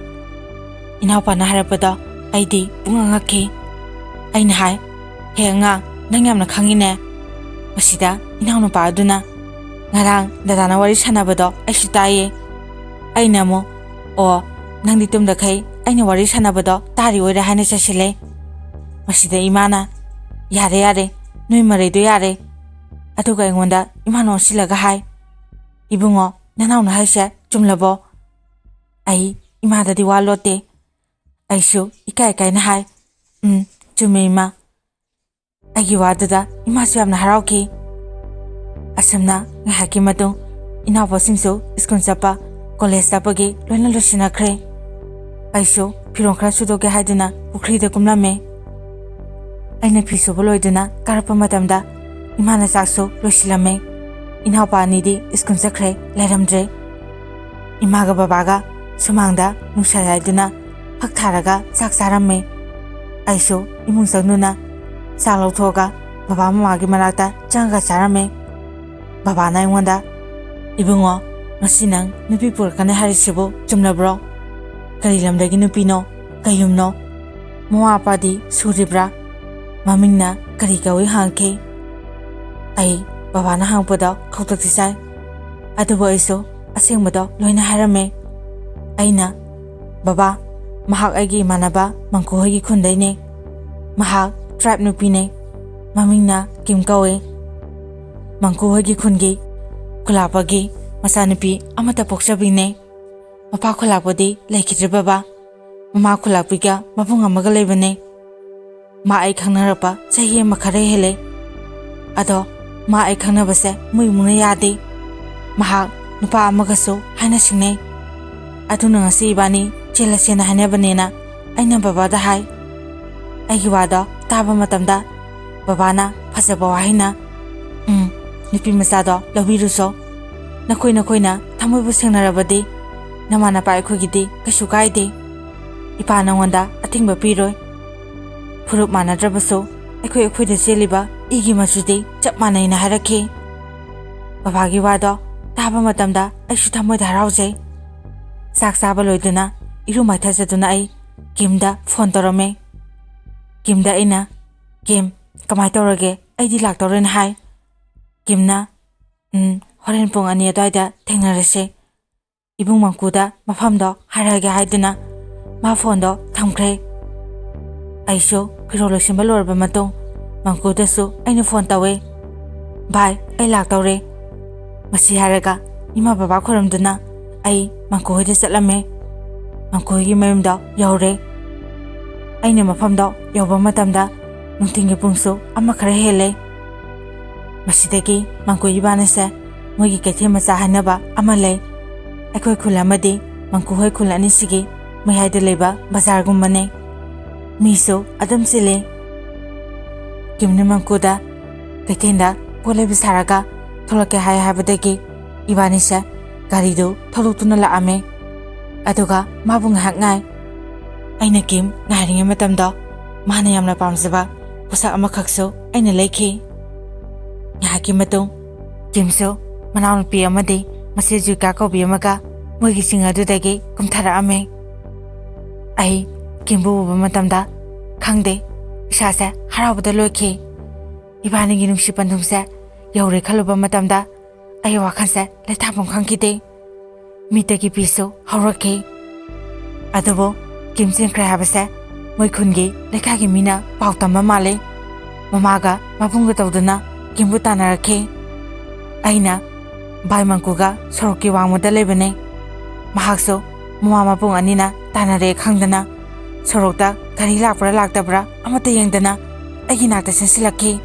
ꯏꯅꯥꯎꯄꯥꯅ ꯍꯥꯏꯔꯛꯄꯗꯣ ꯑꯩꯗꯤ ꯄꯨꯡꯉꯛ ꯉꯛꯈꯤ꯫ ꯑꯩꯅ ꯍꯥꯏ, "ꯍꯦ ꯑꯉꯥꯡ, ꯅꯪ ꯌꯥꯝꯅ ꯈꯪꯉꯤꯅꯦ"꯫ ꯃꯁꯤꯗ ꯏꯅꯥꯎꯅꯨꯄꯥ ꯑꯗꯨꯅ, "ꯉꯔꯥꯡ ꯗꯗꯥꯅ ꯋꯥꯔꯤ ꯁꯥꯟꯅꯕꯗꯣ ꯑꯩꯁꯨ ꯇꯥꯏꯌꯦ"꯫ ꯑꯩꯅ ꯑꯃꯨꯛ, "ꯑꯣ, ꯅꯪꯗꯤ ꯇꯨꯝꯗꯈꯩ ꯑꯩꯅ ꯋꯥꯔꯤ ꯁꯥꯟꯅꯕꯗꯣ ꯇꯥꯔꯤ ꯑꯣꯏꯔꯦ" ꯍꯥꯏꯅ ꯆꯠꯁꯤꯜꯂꯦ꯫ ꯃꯁꯤꯗ ꯏꯃꯥꯅ, "ꯌꯥꯔꯦ, ꯌꯥꯔꯦ, ꯅꯣꯏ ꯃꯔꯩꯗꯣ ꯌꯥꯔꯦ"꯫ ꯑꯗꯨꯒ ꯑꯩꯉꯣꯟꯗ ꯏꯃꯥꯅ ꯑꯣꯟꯁꯤꯜꯂꯒ ꯍꯥꯏ, "ꯏꯕꯨꯡꯉꯣ, ꯅꯅꯥꯎꯅ ꯍꯥꯏꯁꯦ ꯆꯨꯝꯂꯕꯣ?" ꯑꯩ ꯏꯃꯥꯗꯗꯤ ꯋꯥ ꯂꯣꯠꯇꯦ꯫ ꯑꯩꯁꯨ ꯏꯀꯥꯏ ꯀꯥꯏꯅ ꯍꯥꯏ, "ꯎꯝ, ꯆꯨꯝꯃꯦ ꯏꯃꯥ"꯫ ꯑꯩꯒꯤ ꯋꯥꯗꯨꯗ ꯏꯃꯥꯁꯨ ꯌꯥꯝꯅ ꯍꯔꯥꯎꯈꯤ꯫ ꯑꯁꯨꯝꯅ ꯉꯥꯏꯍꯥꯛꯀꯤ ꯃꯇꯨꯡ ꯏꯅꯥꯎꯄꯥꯁꯤꯡꯁꯨ ꯁ꯭ꯀꯨꯜ ꯆꯠꯄ, ꯀꯣꯂꯦꯖ ꯆꯠꯄꯒꯤ ꯂꯣꯏꯅ ꯂꯣꯏꯁꯤꯟꯅꯈ꯭ꯔꯦ꯫ ꯑꯩꯁꯨ ꯐꯤꯔꯣꯜ ꯈꯔ ꯁꯨꯗꯣꯛꯀꯦ ꯍꯥꯏꯗꯨꯅ ꯄꯨꯈ꯭ꯔꯤꯗ ꯀꯨꯝꯂꯝꯃꯦ꯫ ꯑꯩꯅ ꯐꯤ ꯁꯨꯕ ꯂꯣꯏꯗꯨꯅ ꯀꯥꯔꯛꯄ ꯃꯇꯝꯗ ꯏꯃꯥꯅ ꯆꯥꯛꯁꯨ ꯂꯣꯏꯁꯤꯜꯂꯝꯃꯦ꯫ ꯏꯅꯥꯎꯄꯥ ꯑꯅꯤꯗꯤ ꯁ꯭ꯀꯨꯜ ꯆꯠꯈ꯭ꯔꯦ, ꯂꯩꯔꯝꯗ꯭ꯔꯦ꯫ ꯏꯃꯥꯒ ꯕꯕꯥꯒ ꯁꯨꯃꯥꯡꯗ ꯅꯨꯡꯁꯥ ꯌꯥꯏꯗꯨꯅ ꯐꯛ ꯊꯥꯔꯒ ꯆꯥꯛ ꯆꯥꯔꯝꯃꯦ꯫ ꯑꯩꯁꯨ ꯏꯃꯨꯡ ꯆꯪꯗꯨꯅ ꯆꯥꯛ ꯂꯧꯊꯣꯛꯑꯒ ꯕꯕꯥ ꯃꯃꯥꯒꯤ ꯃꯅꯥꯛꯇ ꯆꯪꯉꯒ ꯆꯥꯔꯝꯃꯦ꯫ ꯕꯕꯥꯅ ꯑꯩꯉꯣꯟꯗ, "ꯏꯕꯨꯡꯉꯣ, ꯉꯁꯤ ꯅꯪ ꯅꯨꯄꯤ ꯄꯨꯔꯛꯀꯅꯤ ꯍꯥꯏꯔꯤꯁꯤꯕꯨ ꯆꯨꯝꯂꯕ꯭ꯔꯣ? ꯀꯔꯤ ꯂꯝꯗꯒꯤ ꯅꯨꯄꯤꯅꯣ? ꯀꯩ ꯌꯨꯝꯅꯣ? ꯃꯃꯥ ꯃꯄꯥꯗꯤ ꯁꯨꯔꯤꯕ꯭ꯔꯥ? ꯃꯃꯤꯡꯅ ꯀꯔꯤ ꯀꯧꯏ?" ꯍꯪꯉꯛꯈꯤ꯫ ꯑꯩ ꯕꯕꯥꯅ ꯍꯪꯉꯛꯄꯗꯣ ꯈꯧꯇꯛꯇꯤ ꯆꯥꯏ, ꯑꯗꯨꯕꯨ ꯑꯩꯁꯨ ꯑꯁꯦꯡꯕꯗꯣ ꯂꯣꯏꯅ ꯍꯥꯏꯔꯝꯃꯦ꯫ ꯑꯩꯅ, "ꯕꯕꯥ, ꯃꯍꯥꯛ ꯑꯩꯒꯤ ꯏꯃꯥꯟꯅꯕ ꯃꯪꯀꯨ ꯍꯣꯏꯒꯤ ꯈꯨꯟꯗꯩꯅꯦ꯫ ꯃꯍꯥꯛ ꯇ꯭ꯔꯥꯏꯕ ꯅꯨꯄꯤꯅꯦ꯫ ꯃꯃꯤꯡꯅ ꯀꯤꯝ ꯀꯧꯏ꯫ ꯃꯪꯀꯨ ꯍꯣꯏꯒꯤ ꯈꯨꯟꯒꯤ ꯈꯨꯂꯥꯛꯄꯒꯤ ꯃꯆꯥꯅꯨꯄꯤ ꯑꯃꯠꯇ ꯄꯣꯛꯆꯕꯤꯅꯦ꯫ ꯃꯄꯥ ꯈꯨꯂꯥꯛꯄꯗꯤ ꯂꯩꯈꯤꯗ꯭ꯔꯦ ꯕꯕꯥ꯫ ꯃꯃꯥ ꯈꯨꯂꯥꯛꯄꯤꯒ ꯃꯕꯨꯡ ꯑꯃꯒ ꯂꯩꯕꯅꯦ꯫ ꯃꯥ ꯑꯩ ꯈꯪꯅꯔꯛꯄ ꯆꯍꯤ ꯑꯃ ꯈꯔ ꯍꯦꯜꯂꯦ꯫ ꯑꯗꯣ ꯃꯥ ꯑꯩ ꯈꯪꯅꯕꯁꯦ ꯃꯣꯏ ꯏꯃꯨꯡꯅ ꯌꯥꯗꯦ꯫ ꯃꯍꯥꯛ ꯅꯨꯄꯥ ꯑꯃꯒꯁꯨ ꯍꯥꯏꯅ ꯁꯤꯡꯅꯩ꯫ ꯑꯗꯨꯅ ꯉꯁꯤ ꯏꯕꯥꯅꯤ ꯆꯦꯜꯂꯁꯦꯅ ꯍꯥꯏꯅꯕꯅꯦꯅ ꯑꯩꯅ ꯕꯕꯥꯗ ꯍꯥꯏ꯫ ꯑꯩꯒꯤ ꯋꯥꯗꯣ ꯇꯥꯕ ꯃꯇꯝꯗ ꯕꯕꯥꯅ ꯐꯖꯕ ꯋꯥꯍꯩꯅ, "ꯎꯝ, ꯅꯨꯄꯤ ꯃꯆꯥꯗꯣ ꯂꯧꯕꯤꯔꯨꯁꯣ꯫ ꯅꯈꯣꯏ ꯅꯈꯣꯏꯅ ꯊꯃꯣꯏꯕꯨ ꯁꯦꯡꯅꯔꯕꯗꯤ ꯅꯃꯥ ꯅꯄꯥ ꯑꯩꯈꯣꯏꯒꯤꯗꯤ ꯀꯩꯁꯨ ꯀꯥꯏꯗꯦ꯫ ꯏꯄꯥ ꯅꯉꯣꯟꯗ ꯑꯊꯤꯡꯕ ꯄꯤꯔꯣꯏ꯫ ꯐꯨꯔꯨꯞ ꯃꯥꯟꯅꯗ꯭ꯔꯕꯁꯨ ꯑꯩꯈꯣꯏ ꯑꯩꯈꯣꯏꯗ ꯆꯦꯜꯂꯤꯕ ꯏꯒꯤ ꯃꯆꯨꯗꯤ ꯆꯞ ꯃꯥꯟꯅꯩꯅ" ꯍꯥꯏꯔꯛꯈꯤ꯫ ꯕꯕꯥꯒꯤ ꯋꯥꯗꯣ ꯇꯥꯕ ꯃꯇꯝꯗ ꯑꯩꯁꯨ ꯊꯃꯣꯏꯗ ꯍꯔꯥꯎꯖꯩ꯫ ꯆꯥꯛ ꯆꯥꯕ ꯂꯣꯏꯗꯨꯅ ꯏꯔꯨ ꯃꯥꯏꯊꯖꯗꯨꯅ ꯑꯩ ꯀꯤꯝꯗ ꯐꯣꯟ ꯇꯧꯔꯝꯃꯦ꯫ ꯀꯤꯝꯗ ꯑꯩꯅ, "ꯀꯤꯝ, ꯀꯃꯥꯏ ꯇꯧꯔꯒꯦ? ꯑꯩꯗꯤ ꯂꯥꯛꯇꯧꯔꯦꯅ" ꯍꯥꯏ꯫ ꯀꯤꯝꯅ, "ꯎꯝ, ꯍꯣꯔꯦꯟ ꯄꯨꯡ ꯑꯅꯤ ꯑꯗꯨꯋꯥꯏꯗ ꯊꯦꯡꯅꯔꯁꯦ꯫ ꯏꯕꯨꯡ ꯃꯪꯀꯨꯗ ꯃꯐꯝꯗꯣ ꯍꯥꯏꯔꯛꯑꯒꯦ" ꯍꯥꯏꯗꯨꯅ ꯃꯥ ꯐꯣꯟꯗꯣ ꯊꯝꯈ꯭ꯔꯦ꯫ ꯑꯩꯁꯨ ꯐꯤꯔꯣꯜ ꯂꯣꯏꯁꯤꯟꯕ ꯂꯣꯏꯔꯕ ꯃꯇꯨꯡ ꯃꯪꯀꯨꯗꯁꯨ ꯑꯩꯅ ꯐꯣꯟ ꯇꯧꯋꯦ꯫ "ꯚꯥꯏ, ꯑꯩ ꯂꯥꯛꯇꯧꯔꯦ꯫" ꯃꯁꯤ ꯍꯥꯏꯔꯒ ꯏꯃꯥ ꯕꯕꯥ ꯈꯣꯏꯔꯝꯗꯨꯅ ꯑꯩ ꯃꯪꯀꯨ ꯍꯣꯏꯗ ꯆꯠꯂꯝꯃꯦ꯫ ꯃꯪꯀꯨ ꯍꯣꯏꯒꯤ ꯃꯌꯨꯝꯗꯣ ꯌꯧꯔꯦ꯫ ꯑꯩꯅ ꯃꯐꯝꯗꯣ ꯌꯧꯕ ꯃꯇꯝꯗ ꯅꯨꯡꯊꯤꯜꯒꯤ ꯄꯨꯡꯁꯨ ꯑꯃ ꯈꯔ ꯍꯦꯜꯂꯦ꯫ ꯃꯁꯤꯗꯒꯤ ꯃꯪꯀꯨ ꯏꯕꯥꯅꯤꯁꯦ ꯃꯣꯏꯒꯤ ꯀꯩꯊꯦꯜ ꯃꯆꯥ ꯍꯥꯏꯅꯕ ꯑꯃ ꯂꯩ꯫ ꯑꯩꯈꯣꯏ ꯈꯨꯜ ꯑꯃꯗꯤ ꯃꯪꯀꯨ ꯍꯣꯏ ꯈꯨꯜ ꯑꯅꯤꯁꯤꯒꯤ ꯃꯌꯥꯏꯗ ꯂꯩꯕ ꯕꯖꯥꯔꯒꯨꯝꯕꯅꯦ꯫ ꯃꯤꯁꯨ ꯑꯗꯨꯝ ꯆꯤꯜꯂꯤ꯫ ꯀꯤꯝꯅ ꯃꯪꯀꯨꯗ ꯀꯩꯊꯦꯜꯗ ꯄꯣꯠ ꯂꯩꯕ ꯁꯥꯔꯒ ꯊꯣꯛꯂꯛꯀꯦ ꯍꯥꯏ ꯍꯥꯏꯕꯗꯒꯤ ꯏꯕꯥꯅꯤꯁꯦ ꯒꯥꯔꯤꯗꯨ ꯊꯧꯗꯣꯛꯇꯨꯅ ꯂꯥꯛꯑꯝꯃꯦ꯫ ꯑꯗꯨꯒ ꯃꯥꯕꯨ ꯉꯥꯏꯍꯥꯛ ꯉꯥꯏ꯫ ꯑꯩꯅ ꯀꯤꯝ ꯉꯥꯏꯔꯤꯉꯩ ꯃꯇꯝꯗꯣ ꯃꯥꯅ ꯌꯥꯝꯅ ꯄꯥꯝꯖꯕ ꯄꯣꯠꯁꯛ ꯑꯃꯈꯛꯁꯨ ꯑꯩꯅ ꯂꯩꯈꯤ꯫ ꯉꯥꯏꯍꯥꯛꯀꯤ ꯃꯇꯨꯡ ꯀꯤꯝꯁꯨ ꯃꯅꯥꯎꯅꯨꯄꯤ ꯑꯃꯗꯤ ꯃꯆꯦ ꯖꯨꯏꯀꯥ ꯀꯧꯕꯤ ꯑꯃꯒ ꯃꯣꯏꯒꯤ ꯆꯤꯡ ꯑꯗꯨꯗꯒꯤ ꯀꯨꯝꯊꯔꯛꯑꯝꯃꯦ꯫ ꯑꯩ ꯀꯤꯝꯕꯨ ꯎꯕ ꯃꯇꯝꯗ ꯈꯪꯗꯦ, ꯏꯁꯥꯁꯦ ꯍꯔꯥꯎꯕꯗ ꯂꯣꯏꯈꯤ꯫ ꯏꯕꯥꯅꯤꯒꯤ ꯅꯨꯡꯁꯤ ꯄꯟꯊꯨꯡꯁꯦ ꯌꯧꯔꯦ ꯈꯜꯂꯨꯕ ꯃꯇꯝꯗ ꯑꯩ ꯋꯥꯈꯜꯁꯦ ꯂꯩꯊꯥꯐꯝ ꯈꯪꯈꯤꯗꯦ꯫ ꯃꯤꯠꯇꯒꯤ ꯄꯤꯁꯨ ꯍꯧꯔꯛꯈꯤ꯫ ꯑꯗꯨꯕꯨ ꯀꯤꯝ ꯆꯦꯟꯈ꯭ꯔꯦ ꯍꯥꯏꯕꯁꯦ ꯃꯣꯏ ꯈꯨꯟꯒꯤ ꯂꯩꯀꯥꯏꯒꯤ ꯃꯤꯅ ꯄꯥꯎ ꯇꯝꯕ ꯃꯥꯜꯂꯤ꯫ ꯃꯃꯥꯒ ꯃꯕꯨꯡꯒ ꯇꯧꯗꯨꯅ ꯀꯤꯝꯕꯨ ꯇꯥꯟꯅꯔꯛꯈꯤ꯫ ꯑꯩꯅ ꯚꯥꯏ ꯃꯪꯀꯨꯒ ꯁꯣꯔꯣꯛꯀꯤ ꯋꯥꯡꯃꯗ ꯂꯩꯕꯅꯦ꯫ ꯃꯍꯥꯛꯁꯨ ꯃꯃꯥ ꯃꯕꯨꯡ ꯑꯅꯤꯅ ꯇꯥꯟꯅꯔꯦ ꯈꯪꯗꯅ ꯁꯣꯔꯣꯛꯇ ꯒꯥꯔꯤ ꯂꯥꯛꯄ꯭ꯔꯥ ꯂꯥꯛꯇꯕ꯭ꯔꯥ ꯑꯃꯠꯇ ꯌꯦꯡꯗꯅ ꯑꯩꯒꯤ ꯅꯥꯛꯇ ꯆꯦꯟꯁꯤꯜꯂꯛꯈꯤ꯫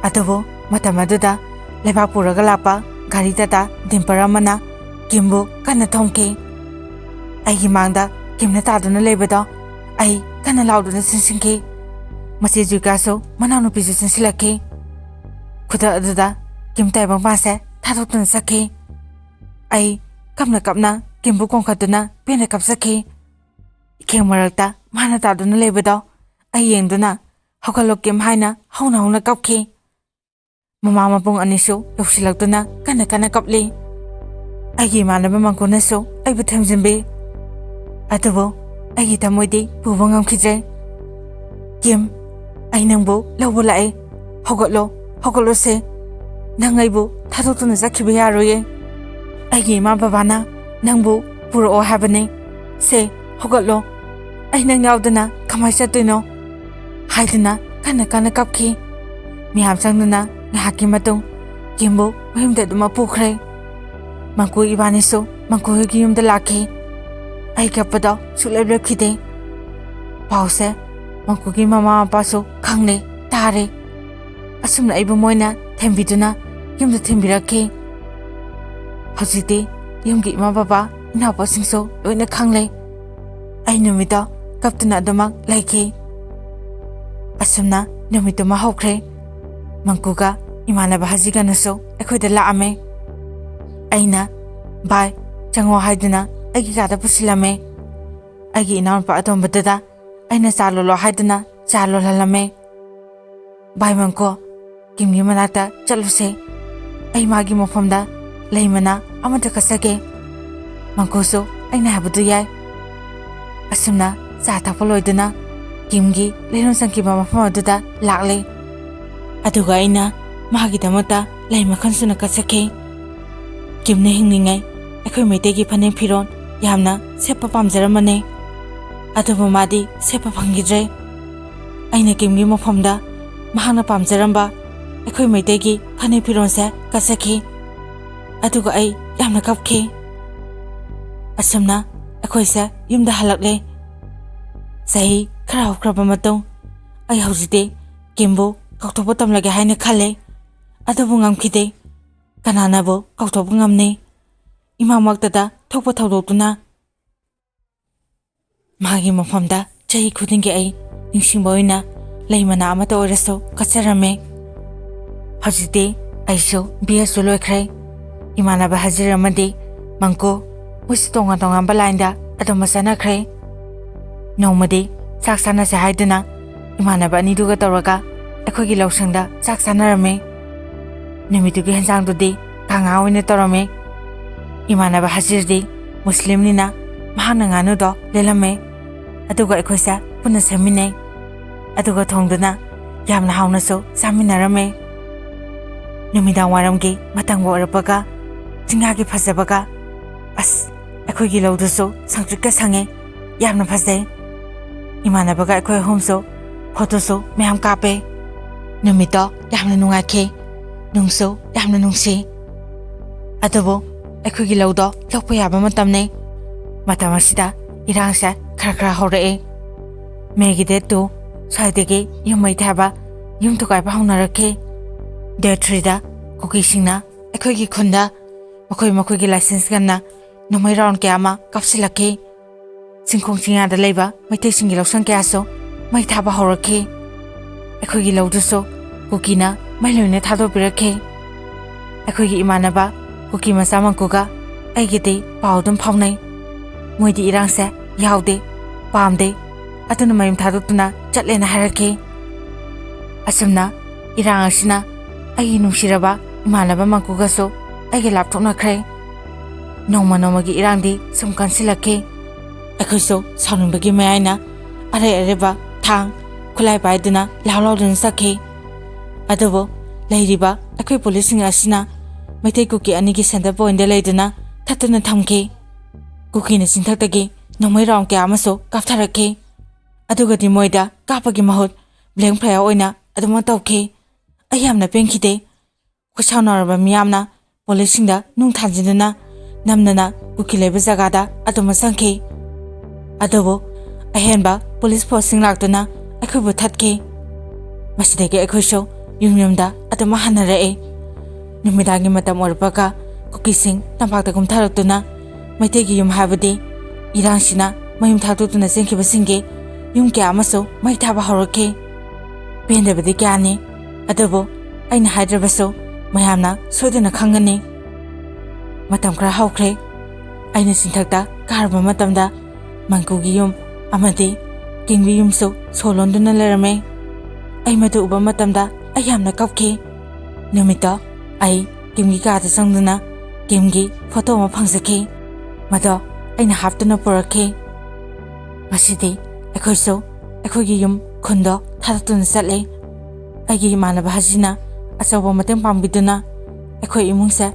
ꯑꯗꯨꯕꯨ ꯃꯇꯝ ꯑꯗꯨꯗ ꯂꯩꯕꯥꯛ ꯄꯨꯔꯒ ꯂꯥꯛꯄ ꯒꯥꯔꯤ ꯇꯥꯇꯥ ꯗꯤꯝꯄꯔ ꯑꯃꯅ ꯀꯤꯝꯕꯨ ꯀꯟꯅ ꯊꯣꯝꯈꯤ꯫ ꯑꯩꯒꯤ ꯃꯥꯡꯗ ꯀꯤꯝꯅ ꯇꯥꯗꯨꯅ ꯂꯩꯕꯗꯣ ꯑꯩ ꯀꯟꯅ ꯂꯥꯎꯗꯨꯅ ꯆꯦꯟꯁꯤꯟꯈꯤ꯫ ꯃꯆꯦ ꯖꯨꯏꯀꯥꯁꯨ ꯃꯅꯥꯎꯅꯨꯄꯤꯁꯨ ꯆꯦꯟꯁꯤꯜꯂꯛꯈꯤ꯫ ꯈꯨꯗꯛ ꯑꯗꯨꯗ ꯀꯤꯝ ꯇꯥꯏꯕꯪꯄꯥꯟꯁꯦ ꯊꯥꯗꯣꯛꯇꯨꯅ ꯆꯠꯈꯤ꯫ ꯑꯩ ꯀꯞꯅ ꯀꯞꯅ ꯀꯤꯝꯕꯨ ꯀꯣꯟꯈꯠꯇꯨꯅ ꯄꯦꯟꯅ ꯀꯞꯆꯈꯤ꯫ ꯏꯈꯦꯡ ꯃꯔꯛꯇ ꯃꯥꯅ ꯇꯥꯗꯨꯅ ꯂꯩꯕꯗꯣ ꯑꯩ ꯌꯦꯡꯗꯨꯅ, "ꯍꯧꯒꯠꯂꯣ ꯀꯤꯝ" ꯍꯥꯏꯅ ꯍꯧꯅ ꯍꯧꯅ ꯀꯞꯈꯤ꯫ ꯃꯃꯥ ꯃꯕꯨꯡ ꯑꯅꯤꯁꯨ ꯌꯧꯁꯤꯜꯂꯛꯇꯨꯅ ꯀꯟꯅ ꯀꯟꯅ ꯀꯞꯂꯤ꯫ ꯑꯩꯒꯤ ꯏꯃꯥꯟꯅꯕ ꯃꯪꯀꯨꯅꯁꯨ ꯑꯩꯕꯨ ꯊꯦꯝꯖꯤꯟꯕꯤ꯫ ꯑꯗꯨꯕꯨ ꯑꯩꯒꯤ ꯊꯃꯣꯏꯗꯤ ꯄꯨꯕ ꯉꯝꯈꯤꯗ꯭ꯔꯦ꯫ "ꯀꯤꯝ, ꯑꯩ ꯅꯪꯕꯨ ꯂꯧꯕ ꯂꯥꯛꯑꯦ꯫ ꯍꯧꯒꯠꯂꯣ, ꯍꯧꯒꯠꯂꯣꯁꯦ꯫ ꯅꯪ ꯑꯩꯕꯨ ꯊꯥꯗꯣꯛꯇꯨꯅ ꯆꯠꯈꯤꯕ ꯌꯥꯔꯣꯏꯌꯦ꯫ ꯑꯩꯒꯤ ꯏꯃꯥ ꯕꯕꯥꯅ ꯅꯪꯕꯨ ꯄꯨꯔꯛꯑꯣ ꯍꯥꯏꯕꯅꯦ꯫ ꯁꯦ, ꯍꯧꯒꯠꯂꯣ꯫ ꯑꯩ ꯅꯪ ꯌꯥꯎꯗꯅ ꯀꯃꯥꯏ ꯆꯠꯇꯣꯏꯅꯣ?" ꯍꯥꯏꯗꯨꯅ ꯀꯟꯅ ꯀꯟꯅ ꯀꯞꯈꯤ꯫ ꯃꯌꯥꯝ ꯆꯪꯗꯨꯅ ꯉꯥꯏꯍꯥꯛꯀꯤ ꯃꯇꯨꯡ ꯀꯤꯝꯕꯨ ꯃꯌꯨꯝꯗ ꯑꯗꯨꯃꯛ ꯄꯨꯈ꯭ꯔꯦ꯫ ꯃꯪꯀꯨ ꯏꯕꯥꯅꯤꯁꯨ ꯃꯪꯀꯨ ꯍꯣꯏꯒꯤ ꯌꯨꯝꯗ ꯂꯥꯛꯈꯤ꯫ ꯑꯩ ꯀꯞꯄꯗꯣ ꯁꯨꯛꯂꯦꯞ ꯂꯦꯞꯈꯤꯗꯦ꯫ ꯄꯥꯎꯁꯦ ꯃꯪꯀꯨꯒꯤ ꯃꯃꯥ ꯃꯄꯥꯁꯨ ꯈꯪꯂꯦ, ꯇꯥꯔꯦ꯫ ꯑꯁꯨꯝꯅ ꯑꯩꯕꯨ ꯃꯣꯏꯅ ꯊꯦꯝꯕꯤꯗꯨꯅ ꯌꯨꯝꯗ ꯊꯤꯟꯕꯤꯔꯛꯈꯤ꯫ ꯍꯧꯖꯤꯛꯇꯤ ꯌꯨꯝꯒꯤ ꯏꯃꯥ ꯕꯕꯥ, ꯏꯅꯥꯎꯄꯥꯁꯤꯡꯁꯨ ꯂꯣꯏꯅ ꯈꯪꯂꯦ꯫ ꯑꯩ ꯅꯨꯃꯤꯠꯇꯣ ꯀꯞꯇꯨꯅ ꯑꯗꯨꯃꯛ ꯂꯩꯈꯤ꯫ ꯑꯁꯨꯝꯅ ꯅꯨꯃꯤꯠꯇꯨꯃ ꯍꯧꯈ꯭ꯔꯦ꯫ ꯃꯪꯀꯨꯒ ꯏꯃꯥꯟꯅꯕ ꯍꯖꯤꯒꯅꯁꯨ ꯑꯩꯈꯣꯏꯗ ꯂꯥꯛꯑꯝꯃꯦ꯫ ꯑꯩꯅ, "ꯚꯥꯏ, ꯆꯪꯉꯣ" ꯍꯥꯏꯗꯨꯅ ꯑꯩꯒꯤ ꯀꯥꯗ ꯄꯨꯁꯤꯜꯂꯝꯃꯦ꯫ ꯑꯩꯒꯤ ꯏꯅꯥꯎꯅꯨꯄꯥ ꯑꯇꯣꯝꯕꯗꯨꯗ ꯑꯩꯅ ꯆꯥ ꯂꯣꯜꯂꯣ ꯍꯥꯏꯗꯨꯅ ꯆꯥ ꯂꯣꯜꯍꯜꯂꯝꯃꯦ꯫ "ꯚꯥꯏ ꯃꯪꯀꯣ, ꯀꯤꯝꯒꯤ ꯃꯅꯥꯛꯇ ꯆꯠꯂꯨꯁꯦ꯫ ꯑꯩ ꯃꯥꯒꯤ ꯃꯐꯝꯗ ꯂꯩ ꯃꯅꯥ ꯑꯃꯠꯇ ꯀꯠꯆꯒꯦ꯫" ꯃꯪꯀꯣꯁꯨ ꯑꯩꯅ ꯍꯥꯏꯕꯗꯨ ꯌꯥꯏ꯫ ꯑꯁꯨꯝꯅ ꯆꯥ ꯊꯛꯄ ꯂꯣꯏꯗꯨꯅ ꯀꯤꯝꯒꯤ ꯂꯩꯔꯣꯟ ꯆꯪꯈꯤꯕ ꯃꯐꯝ ꯑꯗꯨꯗ ꯂꯥꯛꯂꯦ꯫ ꯑꯗꯨꯒ ꯑꯩꯅ ꯃꯥꯒꯤꯗꯃꯛꯇ ꯂꯩ ꯃꯈꯜ ꯁꯨꯅ ꯀꯠꯆꯈꯤ꯫ ꯀꯤꯝꯅ ꯍꯤꯡꯂꯤꯉꯩ ꯑꯩꯈꯣꯏ ꯃꯩꯇꯩꯒꯤ ꯐꯅꯦꯛ ꯐꯤꯔꯣꯜ ꯌꯥꯝꯅ ꯁꯦꯠꯄ ꯄꯥꯝꯖꯔꯝꯕꯅꯦ꯫ ꯑꯗꯨꯕꯨ ꯃꯥꯗꯤ ꯁꯦꯠꯄ ꯐꯪꯈꯤꯗ꯭ꯔꯦ꯫ ꯑꯩꯅ ꯀꯤꯝꯒꯤ ꯃꯐꯝꯗ ꯃꯍꯥꯛꯅ ꯄꯥꯝꯖꯔꯝꯕ ꯑꯩꯈꯣꯏ ꯃꯩꯇꯩꯒꯤ ꯐꯅꯦꯛ ꯐꯤꯔꯣꯜꯁꯦ ꯀꯠꯆꯈꯤ꯫ ꯑꯗꯨꯒ ꯑꯩ ꯌꯥꯝꯅ ꯀꯞꯈꯤ꯫ ꯑꯁꯨꯝꯅ ꯑꯩꯈꯣꯏꯁꯦ ꯌꯨꯝꯗ ꯍꯜꯂꯛꯂꯦ꯫ ꯆꯍꯤ ꯈꯔ ꯍꯧꯈ꯭ꯔꯕ ꯃꯇꯨꯡ, ꯑꯩ ꯍꯧꯖꯤꯛꯇꯤ ꯀꯤꯝꯕꯨ ꯀꯥꯎꯊꯣꯛꯄ ꯇꯝꯂꯒꯦ ꯍꯥꯏꯅ ꯈꯜꯂꯦ꯫ ꯑꯗꯨꯕꯨ ꯉꯝꯈꯤꯗꯦ꯫ ꯀꯅꯥꯅꯕꯨ ꯀꯥꯎꯊꯣꯛꯄ ꯉꯝꯅꯤ? ꯏꯃꯥꯃꯛꯇꯗ ꯊꯣꯛꯄ ꯊꯧꯗꯣꯛꯇꯨꯅ꯫ ꯃꯍꯥꯛꯀꯤ ꯃꯐꯝꯗ ꯆꯍꯤ ꯈꯨꯗꯤꯡꯒꯤ ꯑꯩ ꯅꯤꯡꯁꯤꯡꯕ ꯑꯣꯏꯅ ꯂꯩ ꯃꯅꯥ ꯑꯃꯠꯇ ꯑꯣꯏꯔꯁꯨ ꯀꯠꯆꯔꯝꯃꯤ꯫ ꯍꯧꯖꯤꯛꯇꯤ ꯑꯩꯁꯨ ꯕꯤ ꯑꯦꯁꯁꯨ ꯂꯣꯏꯈ꯭ꯔꯦ꯫ ꯏꯃꯥꯟꯅꯕ ꯍꯖꯤꯔ ꯑꯃꯗꯤ ꯃꯪꯀꯨ, ꯃꯣꯏꯁꯨ ꯇꯣꯉꯥꯟ ꯇꯣꯉꯥꯟꯕ ꯂꯥꯏꯟꯗ ꯑꯗꯨꯝ ꯆꯠꯅꯈ꯭ꯔꯦ꯫ ꯅꯣꯡꯃꯗꯤ ꯆꯥꯛ ꯆꯥꯅꯁꯦ ꯍꯥꯏꯗꯨꯅ ꯏꯃꯥꯟꯅꯕ ꯑꯅꯤꯗꯨꯒ ꯇꯧꯔꯒ ꯑꯩꯈꯣꯏꯒꯤ ꯂꯧꯁꯪꯗ ꯆꯥꯛ ꯆꯥꯅꯔꯝꯃꯤ꯫ ꯅꯨꯃꯤꯠꯇꯨꯒꯤ ꯍꯦꯟꯖꯥꯡꯗꯨꯗꯤ ꯀꯥꯡꯉꯥ ꯑꯣꯏꯅ ꯇꯧꯔꯝꯃꯤ꯫ ꯏꯃꯥꯟꯅꯕ ꯍꯖꯤꯔꯗꯤ ꯃꯨꯁꯂꯤꯝꯅꯤꯅ ꯃꯍꯥꯛꯅ ꯉꯥꯅꯨꯗꯣ ꯂꯦꯜꯂꯝꯃꯦ꯫ ꯑꯗꯨꯒ ꯑꯩꯈꯣꯏꯁꯦ ꯄꯨꯟꯅ ꯁꯦꯝꯃꯤꯟꯅꯩ꯫ ꯑꯗꯨꯒ ꯊꯣꯡꯗꯨꯅ ꯌꯥꯝꯅ ꯍꯥꯎꯅꯁꯨ ꯆꯥꯃꯤꯟꯅꯔꯝꯃꯦ꯫ ꯅꯨꯃꯤꯗꯥꯡ ꯋꯥꯏꯔꯝꯒꯤ ꯃꯇꯝꯒ ꯑꯣꯏꯔꯛꯄꯒ ꯆꯤꯡꯌꯥꯒꯤ ꯐꯖꯕꯒ, ꯑꯁ, ꯑꯩꯈꯣꯏꯒꯤ ꯂꯧꯗꯨꯁꯨ ꯁꯪꯇ꯭ꯔꯤꯛꯀ ꯁꯪꯉꯦ, ꯌꯥꯝꯅ ꯐꯖꯩ꯫ ꯏꯃꯥꯟꯅꯕꯒ ꯑꯩꯈꯣꯏ ꯑꯍꯨꯝꯁꯨ ꯐꯣꯇꯣꯁꯨ ꯃꯌꯥꯝ ꯀꯥꯞꯄꯦ꯫ ꯅꯨꯃꯤꯠꯇꯣ ꯌꯥꯝꯅ ꯅꯨꯡꯉꯥꯏꯈꯤ, ꯅꯨꯡꯁꯨ ꯌꯥꯝꯅ ꯅꯨꯡꯁꯤ꯫ ꯑꯗꯨꯕꯨ ꯑꯩꯈꯣꯏꯒꯤ ꯂꯧꯗꯣ ꯂꯣꯛꯄ ꯌꯥꯕ ꯃꯇꯝꯅꯤ꯫ ꯃꯇꯝ ꯑꯁꯤꯗ ꯏꯔꯥꯡꯁꯦ ꯈꯔ ꯈꯔ ꯍꯧꯔꯛꯑꯦ꯫ ꯃꯦꯒꯤ ꯗꯦꯠ ꯇꯨ ꯁ꯭ꯋꯥꯏꯗꯒꯤ ꯌꯨꯝ ꯃꯩ ꯊꯥꯕ, ꯌꯨꯝ ꯊꯨꯒꯥꯏꯕ ꯍꯧꯅꯔꯛꯈꯤ꯫ ꯗꯦꯠ ꯊ꯭ꯔꯤꯗ ꯀꯨꯀꯤꯁꯤꯡꯅ ꯑꯩꯈꯣꯏꯒꯤ ꯈꯨꯟꯗ ꯃꯈꯣꯏ ꯃꯈꯣꯏꯒꯤ ꯂꯥꯏꯁꯦꯟꯁ ꯒꯟꯅ ꯅꯣꯡꯃꯩ ꯔꯥꯎꯟ ꯀꯌꯥ ꯑꯃ ꯀꯥꯞꯁꯤꯜꯂꯛꯈꯤ꯫ ꯆꯤꯡꯈꯣꯡ ꯆꯤꯡꯌꯥꯗ ꯂꯩꯕ ꯃꯩꯇꯩꯁꯤꯡꯒꯤ ꯂꯧꯁꯪ ꯀꯌꯥꯁꯨ ꯃꯩ ꯊꯥꯕ ꯍꯧꯔꯛꯈꯤ꯫ ꯑꯩꯈꯣꯏꯒꯤ ꯂꯧꯗꯨꯁꯨ ꯀꯨꯀꯤꯅ ꯃꯩ ꯂꯣꯏꯅ ꯊꯥꯗꯣꯛꯄꯤꯔꯛꯈꯤ꯫ ꯑꯩꯈꯣꯏꯒꯤ ꯏꯃꯥꯟꯅꯕ ꯀꯨꯀꯤ ꯃꯆꯥ ꯃꯪꯀꯨꯒ ꯑꯩꯒꯤꯗꯤ ꯄꯥꯎ ꯑꯗꯨꯝ ꯐꯥꯎꯅꯩ꯫ ꯃꯣꯏꯗꯤ ꯏꯔꯥꯡꯁꯦ ꯌꯥꯎꯗꯦ, ꯄꯥꯝꯗꯦ, ꯑꯗꯨꯅ ꯃꯌꯨꯝ ꯊꯥꯗꯣꯛꯇꯨꯅ ꯆꯠꯂꯦꯅ ꯍꯥꯏꯔꯛꯈꯤ꯫ ꯑꯁꯨꯝꯅ ꯏꯔꯥꯡ ꯑꯁꯤꯅ ꯑꯩꯒꯤ ꯅꯨꯡꯁꯤꯔꯕ ꯏꯃꯥꯟꯅꯕ ꯃꯪꯀꯨꯒꯁꯨ ꯑꯩꯒ ꯂꯥꯞꯊꯣꯛꯅꯈ꯭ꯔꯦ꯫ ꯅꯣꯡꯃ ꯅꯣꯡꯃꯒꯤ ꯏꯔꯥꯡꯗꯤ ꯁꯨꯝ ꯀꯟꯁꯤꯜꯂꯛꯈꯤ꯫ ꯑꯩꯈꯣꯏꯁꯨ ꯁꯥꯎꯅꯤꯡꯕꯒꯤ ꯃꯌꯥꯏꯅ ꯑꯔꯩ ꯑꯔꯩꯕ ꯊꯥꯡ, ꯈꯨꯠꯂꯥꯏ ꯄꯥꯏꯗꯨꯅ ꯂꯥꯎ ꯂꯥꯎꯗꯨꯅ ꯆꯠꯈꯤ꯫ ꯑꯗꯨꯕꯨ ꯂꯩꯔꯤꯕ ꯑꯩꯈꯣꯏ ꯄꯨꯂꯤꯁꯁꯤꯡ ꯑꯁꯤꯅ ꯃꯩꯇꯩ ꯀꯨꯀꯤ ꯑꯅꯤꯒꯤ ꯁꯦꯟꯇꯔ ꯄꯣꯏꯟꯗ ꯂꯩꯗꯨꯅ ꯊꯠꯇꯨꯅ ꯊꯝꯈꯤ꯫ ꯀꯨꯀꯤꯅ ꯆꯤꯡꯊꯛꯇꯒꯤ ꯅꯣꯡꯃꯩ ꯔꯥꯎꯟ ꯀꯌꯥ ꯑꯃꯁꯨ ꯀꯥꯞꯊꯔꯛꯈꯤ꯫ ꯑꯗꯨꯒꯗꯤ ꯃꯣꯏꯗ ꯀꯥꯞꯄꯒꯤ ꯃꯍꯨꯠ ꯕ꯭ꯂꯦꯡ ꯐꯌꯥꯔ ꯑꯣꯏꯅ ꯑꯗꯨꯃꯛ ꯇꯧꯈꯤ꯫ ꯑꯩ ꯌꯥꯝꯅ ꯄꯦꯟꯈꯤꯗꯦ꯫ ꯈꯨꯠꯁꯥꯎꯅꯔꯕ ꯃꯤꯌꯥꯝꯅ ꯄꯨꯂꯤꯁꯁꯤꯡꯗ ꯅꯨꯡ ꯊꯥꯖꯤꯟꯗꯨꯅ ꯅꯝꯗꯅ ꯀꯨꯀꯤ ꯂꯩꯕ ꯖꯒꯥꯗ ꯑꯗꯨꯃꯛ ꯆꯪꯈꯤ꯫ ꯑꯗꯨꯕꯨ ꯑꯍꯦꯟꯕ ꯄꯨꯂꯤꯁ ꯐꯣꯔꯁꯁꯤꯡ ꯂꯥꯛꯇꯨꯅ ꯑꯩꯈꯣꯏꯕꯨ ꯊꯠꯈꯤ꯫ ꯃꯁꯤꯗꯒꯤ ꯑꯩꯈꯣꯏꯁꯨ ꯌꯨꯝ ꯌꯨꯝꯗ ꯑꯗꯨꯃꯛ ꯍꯟꯅꯔꯛꯏ꯫ ꯅꯨꯃꯤꯗꯥꯡꯒꯤ ꯃꯇꯝ ꯑꯣꯏꯔꯛꯄꯒ ꯀꯨꯀꯤꯁꯤꯡ ꯇꯝꯄꯥꯛꯇ ꯀꯨꯝꯊꯔꯛꯇꯨꯅ ꯃꯩꯇꯩꯒꯤ ꯌꯨꯝ ꯍꯥꯏꯕꯗꯤ ꯏꯔꯥꯡꯁꯤꯅ ꯃꯌꯨꯝ ꯊꯥꯗꯣꯛꯇꯨꯅ ꯆꯦꯟꯈꯤꯕꯁꯤꯡꯒꯤ ꯌꯨꯝ ꯀꯌꯥ ꯑꯃꯁꯨ ꯃꯩ ꯊꯥꯕ ꯍꯧꯔꯛꯈꯤ꯫ ꯄꯦꯟꯗꯕꯗꯤ ꯀꯌꯥꯅꯤ, ꯑꯗꯨꯕꯨ ꯑꯩꯅ ꯍꯥꯏꯗ꯭ꯔꯕꯁꯨ ꯃꯌꯥꯝꯅ ꯁꯣꯏꯗꯅ ꯈꯪꯒꯅꯤ꯫ ꯃꯇꯝ ꯈꯔ ꯍꯧꯈ꯭ꯔꯦ꯫ ꯑꯩꯅ ꯆꯤꯡꯊꯛꯇ ꯀꯥꯔꯨꯕ ꯃꯇꯝꯗ ꯃꯪꯀꯨꯒꯤ ꯌꯨꯝ ꯑꯃꯗꯤ ꯀꯤꯝꯒꯤ ꯌꯨꯝꯁꯨ ꯁꯣ ꯂꯣꯟꯗꯨꯅ ꯂꯩꯔꯝꯃꯦ꯫ ꯑꯩ ꯃꯗꯨ ꯎꯕ ꯃꯇꯝꯗ ꯑꯩ ꯌꯥꯝꯅ ꯀꯞꯈꯤ꯫ ꯅꯨꯃꯤꯠꯇꯣ ꯑꯩ ꯀꯤꯝꯒꯤ ꯀꯥꯗ ꯆꯪꯗꯨꯅ ꯀꯤꯝꯒꯤ ꯐꯣꯇꯣ ꯑꯃ ꯐꯪꯖꯈꯤ꯫ ꯃꯗꯣ ꯑꯩꯅ ꯍꯥꯞꯇꯨꯅ ꯄꯨꯔꯛꯈꯤ꯫ ꯉꯁꯤꯗꯤ ꯑꯩꯈꯣꯏꯁꯨ ꯑꯩꯈꯣꯏꯒꯤ ꯌꯨꯝ ꯈꯨꯟꯗꯣ ꯊꯥꯗꯣꯛꯇꯨꯅ ꯆꯠꯂꯦ꯫ ꯑꯩꯒꯤ ꯏꯃꯥꯟꯅꯕ ꯍꯖꯤꯅ ꯑꯆꯧꯕ ꯃꯇꯦꯡ ꯄꯥꯡꯕꯤꯗꯨꯅ ꯑꯩꯈꯣꯏ ꯏꯃꯨꯡꯁꯦ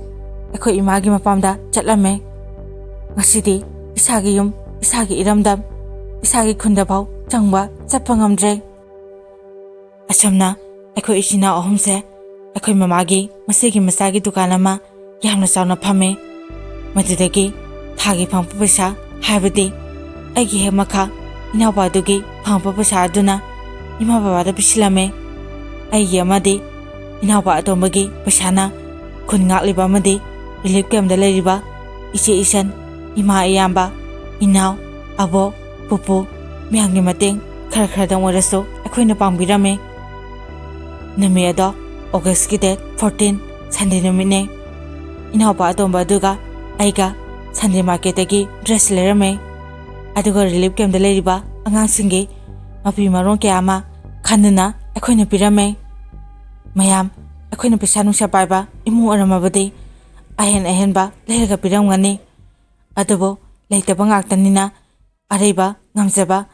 ꯑꯩꯈꯣꯏ ꯏꯃꯥꯒꯤ ꯃꯄꯥꯝꯗ ꯆꯠꯂꯝꯃꯦ꯫ ꯉꯁꯤꯗꯤ ꯏꯁꯥꯒꯤ ꯌꯨꯝ, ꯏꯁꯥꯒꯤ ꯏꯔꯝꯗꯝ, ꯏꯁꯥꯒꯤ ꯈꯨꯟꯗꯐꯥꯎ ꯆꯪꯕ ꯆꯠꯄ ꯉꯝꯗ꯭ꯔꯦ꯫ ꯑꯁꯨꯝꯅ ꯑꯩꯈꯣꯏ ꯏꯆꯤꯟ ꯏꯅꯥꯎ ꯑꯍꯨꯝꯁꯦ ꯑꯩꯈꯣꯏ ꯃꯃꯥꯒꯤ ꯃꯆꯦꯒꯤ ꯃꯆꯥꯒꯤ ꯗꯨꯀꯥꯟ ꯑꯃ ꯌꯥꯝꯅ ꯆꯥꯎꯅ ꯐꯝꯃꯦ꯫ ꯃꯗꯨꯗꯒꯤ ꯊꯥꯒꯤ ꯐꯪꯕ ꯄꯩꯁꯥ, ꯍꯥꯏꯕꯗꯤ ꯑꯩꯒꯤ ꯍꯦꯛ ꯃꯈꯥ ꯏꯅꯥꯎꯄꯥꯗꯨꯒꯤ ꯐꯪꯉꯛꯄ ꯄꯩꯁꯥ ꯑꯗꯨꯅ ꯏꯃꯥ ꯕꯕꯥꯗ ꯄꯤꯁꯤꯜꯂꯝꯃꯦ꯫ ꯑꯩꯒꯤ ꯑꯃꯗꯤ ꯏꯅꯥꯎꯄꯥ ꯑꯇꯣꯝꯕꯒꯤ ꯄꯩꯁꯥꯅ ꯈꯨꯟ ꯉꯥꯛꯂꯤꯕ ꯑꯃꯗꯤ ꯔꯤꯂꯤꯐ ꯀꯦꯝꯞꯇ ꯂꯩꯔꯤꯕ ꯏꯆꯦ ꯏꯆꯟ, ꯏꯃꯥ ꯏꯌꯥꯝꯕ, ꯏꯅꯥꯎ, ꯑꯕꯣꯛ, ꯄꯨꯄꯨ ꯃꯌꯥꯝꯒꯤ ꯃꯇꯦꯡ ꯈꯔ ꯈꯔꯗꯪ ꯑꯣꯏꯔꯁꯨ ꯑꯩꯈꯣꯏꯅ ꯄꯥꯡꯕꯤꯔꯝꯃꯦ꯫ ꯅꯨꯃꯤꯠ ꯑꯗꯣ ꯑꯣꯒꯁꯀꯤ ꯗꯦꯠ ꯐꯣꯔꯇꯤꯟ, ꯁꯟꯗꯦ ꯅꯨꯃꯤꯠꯅꯦ꯫ ꯏꯅꯥꯎꯄꯥ ꯑꯇꯣꯝꯕ ꯑꯗꯨꯒ ꯑꯩꯒ ꯁꯟꯗꯦ ꯃꯥꯔꯀꯦꯠꯇꯒꯤ ꯗ꯭ꯔꯦꯁ ꯂꯩꯔꯝꯃꯦ꯫ ꯑꯗꯨꯒ ꯔꯤꯂꯤꯐ ꯀꯦꯝꯞꯇ ꯂꯩꯔꯤꯕ ꯑꯉꯥꯡꯁꯤꯡꯒꯤ ꯃꯐꯤ ꯃꯔꯣꯟ ꯀꯌꯥ ꯑꯃ ꯈꯟꯗꯨꯅ ꯑꯩꯈꯣꯏꯅ ꯄꯤꯔꯝꯃꯦ꯫ ꯃꯌꯥꯝ, ꯑꯩꯈꯣꯏꯅ ꯄꯩꯁꯥ ꯅꯨꯡꯁꯥ ꯄꯥꯏꯕ ꯏꯃꯨꯡ ꯑꯣꯏꯔꯝꯃꯕꯗꯤ ꯑꯍꯦꯟ ꯑꯍꯦꯟꯕ ꯂꯩꯔꯒ ꯄꯤꯔꯝꯒꯅꯤ꯫ ꯑꯗꯨꯕꯨ ꯂꯩꯇꯕ ꯉꯥꯛꯇꯅꯤꯅ ꯑꯔꯩꯕ ꯉꯝꯖꯕ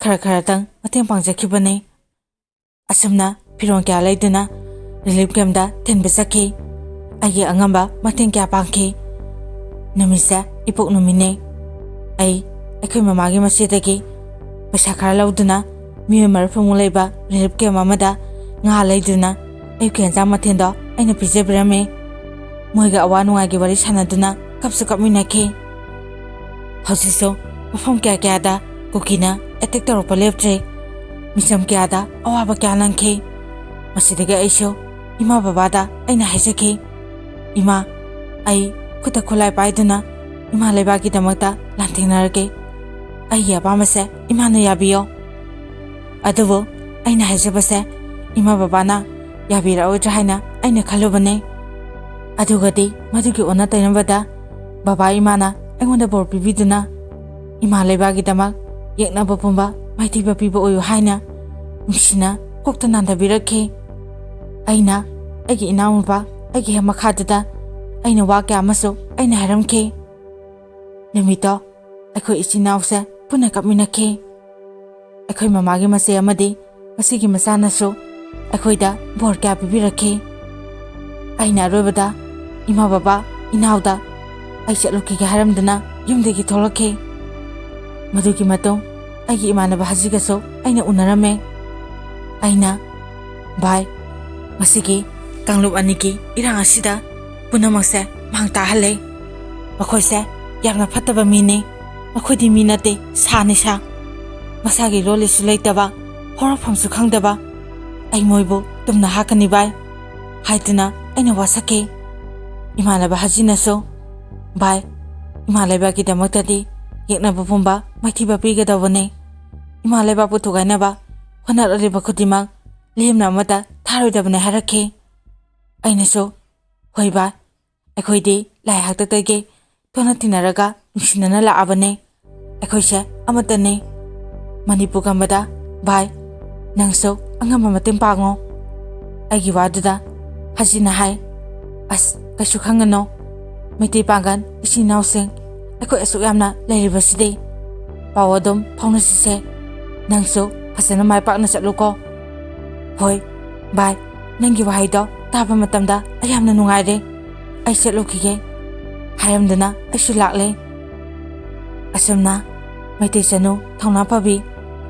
ꯈꯔ ꯈꯔꯇꯪ ꯃꯇꯦꯡ ꯄꯥꯡꯖꯈꯤꯕꯅꯤ꯫ ꯑꯁꯨꯝꯅ ꯐꯤꯔꯣꯜ ꯀꯌꯥ ꯂꯩꯗꯨꯅ ꯔꯤꯂꯤꯐ ꯀꯦꯝꯞꯇ ꯊꯤꯟꯕ ꯆꯠꯈꯤ꯫ ꯑꯩꯒꯤ ꯑꯉꯝꯕ ꯃꯇꯦꯡ ꯀꯌꯥ ꯄꯥꯡꯈꯤ꯫ ꯅꯨꯃꯤꯠꯁꯦ ꯏꯄꯣꯛ ꯅꯨꯃꯤꯠꯅꯤ꯫ ꯑꯩ ꯑꯩꯈꯣꯏ ꯃꯃꯥꯒꯤ ꯃꯆꯦꯗꯒꯤ ꯄꯩꯁꯥ ꯈꯔ ꯂꯧꯗꯨꯅ ꯃꯤꯑꯣꯏ ꯃꯔꯐꯨꯃꯨꯛ ꯂꯩꯕ ꯔꯤꯂꯤꯐ ꯀꯦꯝꯞ ꯑꯃꯗ ꯉꯥ ꯂꯩꯗꯨꯅ ꯑꯌꯨꯛꯀꯤ ꯍꯦꯟꯖꯥꯡ ꯃꯊꯦꯜꯗꯣ ꯑꯩꯅ ꯄꯤꯖꯕꯤꯔꯝꯃꯤ꯫ ꯃꯣꯏꯒ ꯑꯋꯥ ꯅꯨꯡꯉꯥꯏꯒꯤ ꯋꯥꯔꯤ ꯁꯥꯟꯅꯗꯨꯅ ꯀꯞꯁꯨ ꯀꯞꯃꯤꯟꯅꯈꯤ꯫ ꯍꯧꯖꯤꯛꯁꯨ ꯃꯐꯝ ꯀꯌꯥ ꯀꯌꯥꯗ ꯀꯨꯀꯤꯅ ꯑꯦꯇꯦꯛ ꯇꯧꯔꯛꯄ ꯂꯦꯞꯇ꯭ꯔꯦ꯫ ꯃꯤꯆꯝ ꯀꯌꯥꯗ ꯑꯋꯥꯕ ꯀꯌꯥ ꯅꯪꯈꯤ꯫ ꯃꯁꯤꯗꯒꯤ ꯑꯩꯁꯨ ꯏꯃꯥ ꯕꯕꯥꯗ ꯑꯩꯅ ꯍꯥꯏꯖꯈꯤ, "ꯏꯃꯥ, ꯑꯩ ꯈꯨꯠꯇ ꯈꯨꯠꯂꯥꯏ ꯄꯥꯏꯗꯨꯅ ꯏꯃꯥ ꯂꯩꯕꯥꯛꯀꯤꯗꯃꯛꯇ ꯂꯥꯟꯊꯦꯡꯅꯔꯒꯦ꯫ ꯑꯩꯒꯤ ꯑꯄꯥꯝꯕꯁꯦ ꯏꯃꯥꯅ ꯌꯥꯕꯤꯌꯣ꯫ ꯑꯗꯨꯕꯨ ꯑꯩꯅ ꯍꯥꯏꯖꯕꯁꯦ ꯏꯃꯥ ꯕꯕꯥꯅ ꯌꯥꯕꯤꯔꯛꯑꯣꯏꯗ꯭ꯔꯥ ꯍꯥꯏꯅ ꯑꯩꯅ ꯈꯜꯂꯨꯕꯅꯦ꯫ ꯑꯗꯨꯒꯗꯤ ꯃꯗꯨꯒꯤ ꯑꯣꯟꯅ ꯇꯩꯅꯕꯗ ꯕꯕꯥ ꯏꯃꯥꯅ ꯑꯩꯉꯣꯟꯗ ꯕꯣꯔ ꯄꯤꯕꯤꯗꯨꯅ ꯏꯃꯥ ꯂꯩꯕꯥꯛꯀꯤꯗꯃꯛ ꯌꯦꯛꯅꯕ ꯄꯨꯝꯕ ꯃꯥꯏꯊꯤꯕ ꯄꯤꯕ ꯑꯣꯏꯌꯨ ꯍꯥꯏꯅ ꯅꯨꯡꯁꯤꯅ ꯀꯣꯛꯇ ꯅꯥꯟꯊꯕꯤꯔꯛꯈꯤ꯫ ꯑꯩꯅ ꯑꯩꯒꯤ ꯏꯅꯥꯎꯅꯨꯄꯥ ꯑꯩꯒꯤ ꯍꯦꯛ ꯃꯈꯥꯗꯨꯗ ꯑꯩꯅ ꯋꯥ ꯀꯌꯥ ꯑꯃꯁꯨ ꯑꯩꯅ ꯍꯥꯏꯔꯝꯈꯤ꯫ ꯅꯨꯃꯤꯠꯇꯣ ꯑꯩꯈꯣꯏ ꯏꯆꯤꯟ ꯏꯅꯥꯎꯁꯦ ꯄꯨꯟꯅ ꯀꯞꯃꯤꯟꯅꯈꯤ꯫ ꯑꯩꯈꯣꯏ ꯃꯃꯥꯒꯤ ꯃꯆꯦ ꯑꯃꯗꯤ ꯃꯁꯤꯒꯤ ꯃꯆꯥꯅꯁꯨ ꯑꯩꯈꯣꯏꯗ ꯕꯣꯔ ꯀꯌꯥ ꯄꯤꯕꯤꯔꯛꯈꯤ꯫ ꯑꯩꯅ ꯑꯔꯣꯏꯕꯗ ꯏꯃꯥ ꯕꯕꯥ ꯏꯅꯥꯎꯗ ꯑꯩ ꯆꯠꯂꯨꯈꯤꯒꯦ ꯍꯥꯏꯔꯝꯗꯨꯅ ꯌꯨꯝꯗꯒꯤ ꯊꯣꯛꯂꯛꯈꯤ꯫ ꯃꯗꯨꯒꯤ ꯃꯇꯨꯡ ꯑꯩꯒꯤ ꯏꯃꯥꯟꯅꯕ ꯍꯖꯤꯒꯁꯨ ꯑꯩꯅ ꯎꯅꯔꯝꯃꯦ꯫ ꯑꯩꯅ, "ꯚꯥꯏ, ꯉꯁꯤꯒꯤ ꯀꯥꯡꯂꯨꯞ ꯑꯅꯤꯒꯤ ꯏꯔꯥꯡ ꯑꯁꯤꯗ ꯄꯨꯝꯅꯃꯛꯁꯦ ꯃꯥꯡ ꯇꯥꯍꯜꯂꯦ꯫ ꯃꯈꯣꯏꯁꯦ ꯌꯥꯝꯅ ꯐꯠꯇꯕ ꯃꯤꯅꯤ꯫ ꯃꯈꯣꯏꯗꯤ ꯃꯤ ꯅꯠꯇꯦ, ꯁꯥꯅꯤ ꯁꯥ꯫ ꯃꯁꯥꯒꯤ ꯂꯣꯜꯂꯤꯁꯨ ꯂꯩꯇꯕ, ꯍꯧꯔꯛꯐꯝꯁꯨ ꯈꯪꯗꯕ꯫ ꯑꯩ ꯃꯣꯏꯕꯨ ꯇꯨꯝꯅ ꯍꯥꯠꯀꯅꯤ ꯚꯥꯏ" ꯍꯥꯏꯗꯨꯅ ꯑꯩꯅ ꯋꯥꯁꯛꯈꯤ꯫ ꯏꯃꯥꯟꯅꯕ ꯍꯖꯤꯅꯁꯨ, "ꯚꯥꯏ, ꯏꯃꯥ ꯂꯩꯕꯥꯛꯀꯤꯗꯃꯛꯇꯗꯤ ꯌꯦꯛꯅꯕ ꯄꯨꯝꯕ ꯃꯥꯏꯊꯤꯕ ꯄꯤꯒꯗꯧꯕꯅꯤ꯫ ꯏꯃꯥ ꯂꯩꯕꯥꯛꯄꯨ ꯊꯨꯒꯥꯏꯅꯕ ꯍꯣꯠꯅꯔꯛꯂꯤꯕ ꯈꯨꯗꯤꯡꯃꯛ ꯂꯦꯝꯅ ꯑꯃꯠꯇ ꯊꯥꯔꯣꯏꯗꯕꯅꯤ" ꯍꯥꯏꯔꯛꯈꯤ꯫ ꯑꯩꯅꯁꯨ, "ꯍꯣꯏ ꯚꯥꯏ, ꯑꯩꯈꯣꯏꯗꯤ ꯂꯥꯏ ꯍꯥꯛꯇꯛꯇꯒꯤ ꯇꯣꯟꯅ ꯇꯤꯟꯅꯔꯒ ꯅꯨꯡꯁꯤꯅꯅ ꯂꯥꯛꯑꯕꯅꯦ꯫ ꯑꯩꯈꯣꯏꯁꯦ ꯑꯃꯠꯇꯅꯦ꯫ ꯃꯅꯤꯄꯨꯔ ꯀꯝꯕꯗ ꯚꯥꯏ, ꯅꯪꯁꯨ ꯑꯉꯝꯕ ꯃꯇꯦꯡ ꯄꯥꯡꯉꯣ"꯫ ꯑꯩꯒꯤ ꯋꯥꯗꯨꯗ ꯍꯖꯤꯅ ꯍꯥꯏ, "ꯑꯁ, ꯀꯩꯁꯨ ꯈꯪꯒꯅꯣ꯫ ꯃꯩꯇꯩ ꯄꯥꯡꯒꯜ ꯏꯆꯤꯟ ꯏꯅꯥꯎꯁꯤꯡ ꯑꯩꯈꯣꯏ ꯑꯁꯨꯛ ꯌꯥꯝꯅ ꯂꯩꯔꯤꯕꯁꯤꯗꯤ꯫ ꯄꯥꯎ ꯑꯗꯨꯝ ꯐꯥꯎꯅꯁꯤꯁꯦ꯫ ꯅꯪꯁꯨ ꯐꯖꯅ ꯃꯥꯏ ꯄꯥꯛꯅ ꯆꯠꯂꯨꯀꯣ"꯫ "ꯍꯣꯏ ꯚꯥꯏ, ꯅꯪꯒꯤ ꯋꯥꯍꯩꯗꯣ ꯇꯥꯕ ꯃꯇꯝꯗ ꯑꯩ ꯌꯥꯝꯅ ꯅꯨꯡꯉꯥꯏꯔꯦ꯫ ꯑꯩ ꯆꯠꯂꯨꯈꯤꯒꯦ" ꯍꯥꯏꯔꯝꯗꯨꯅ ꯑꯩꯁꯨ ꯂꯥꯛꯂꯦ꯫ ꯑꯁꯨꯝꯅ ꯃꯩꯇꯩ ꯆꯅꯨ ꯊꯧꯅꯥ ꯐꯕꯤ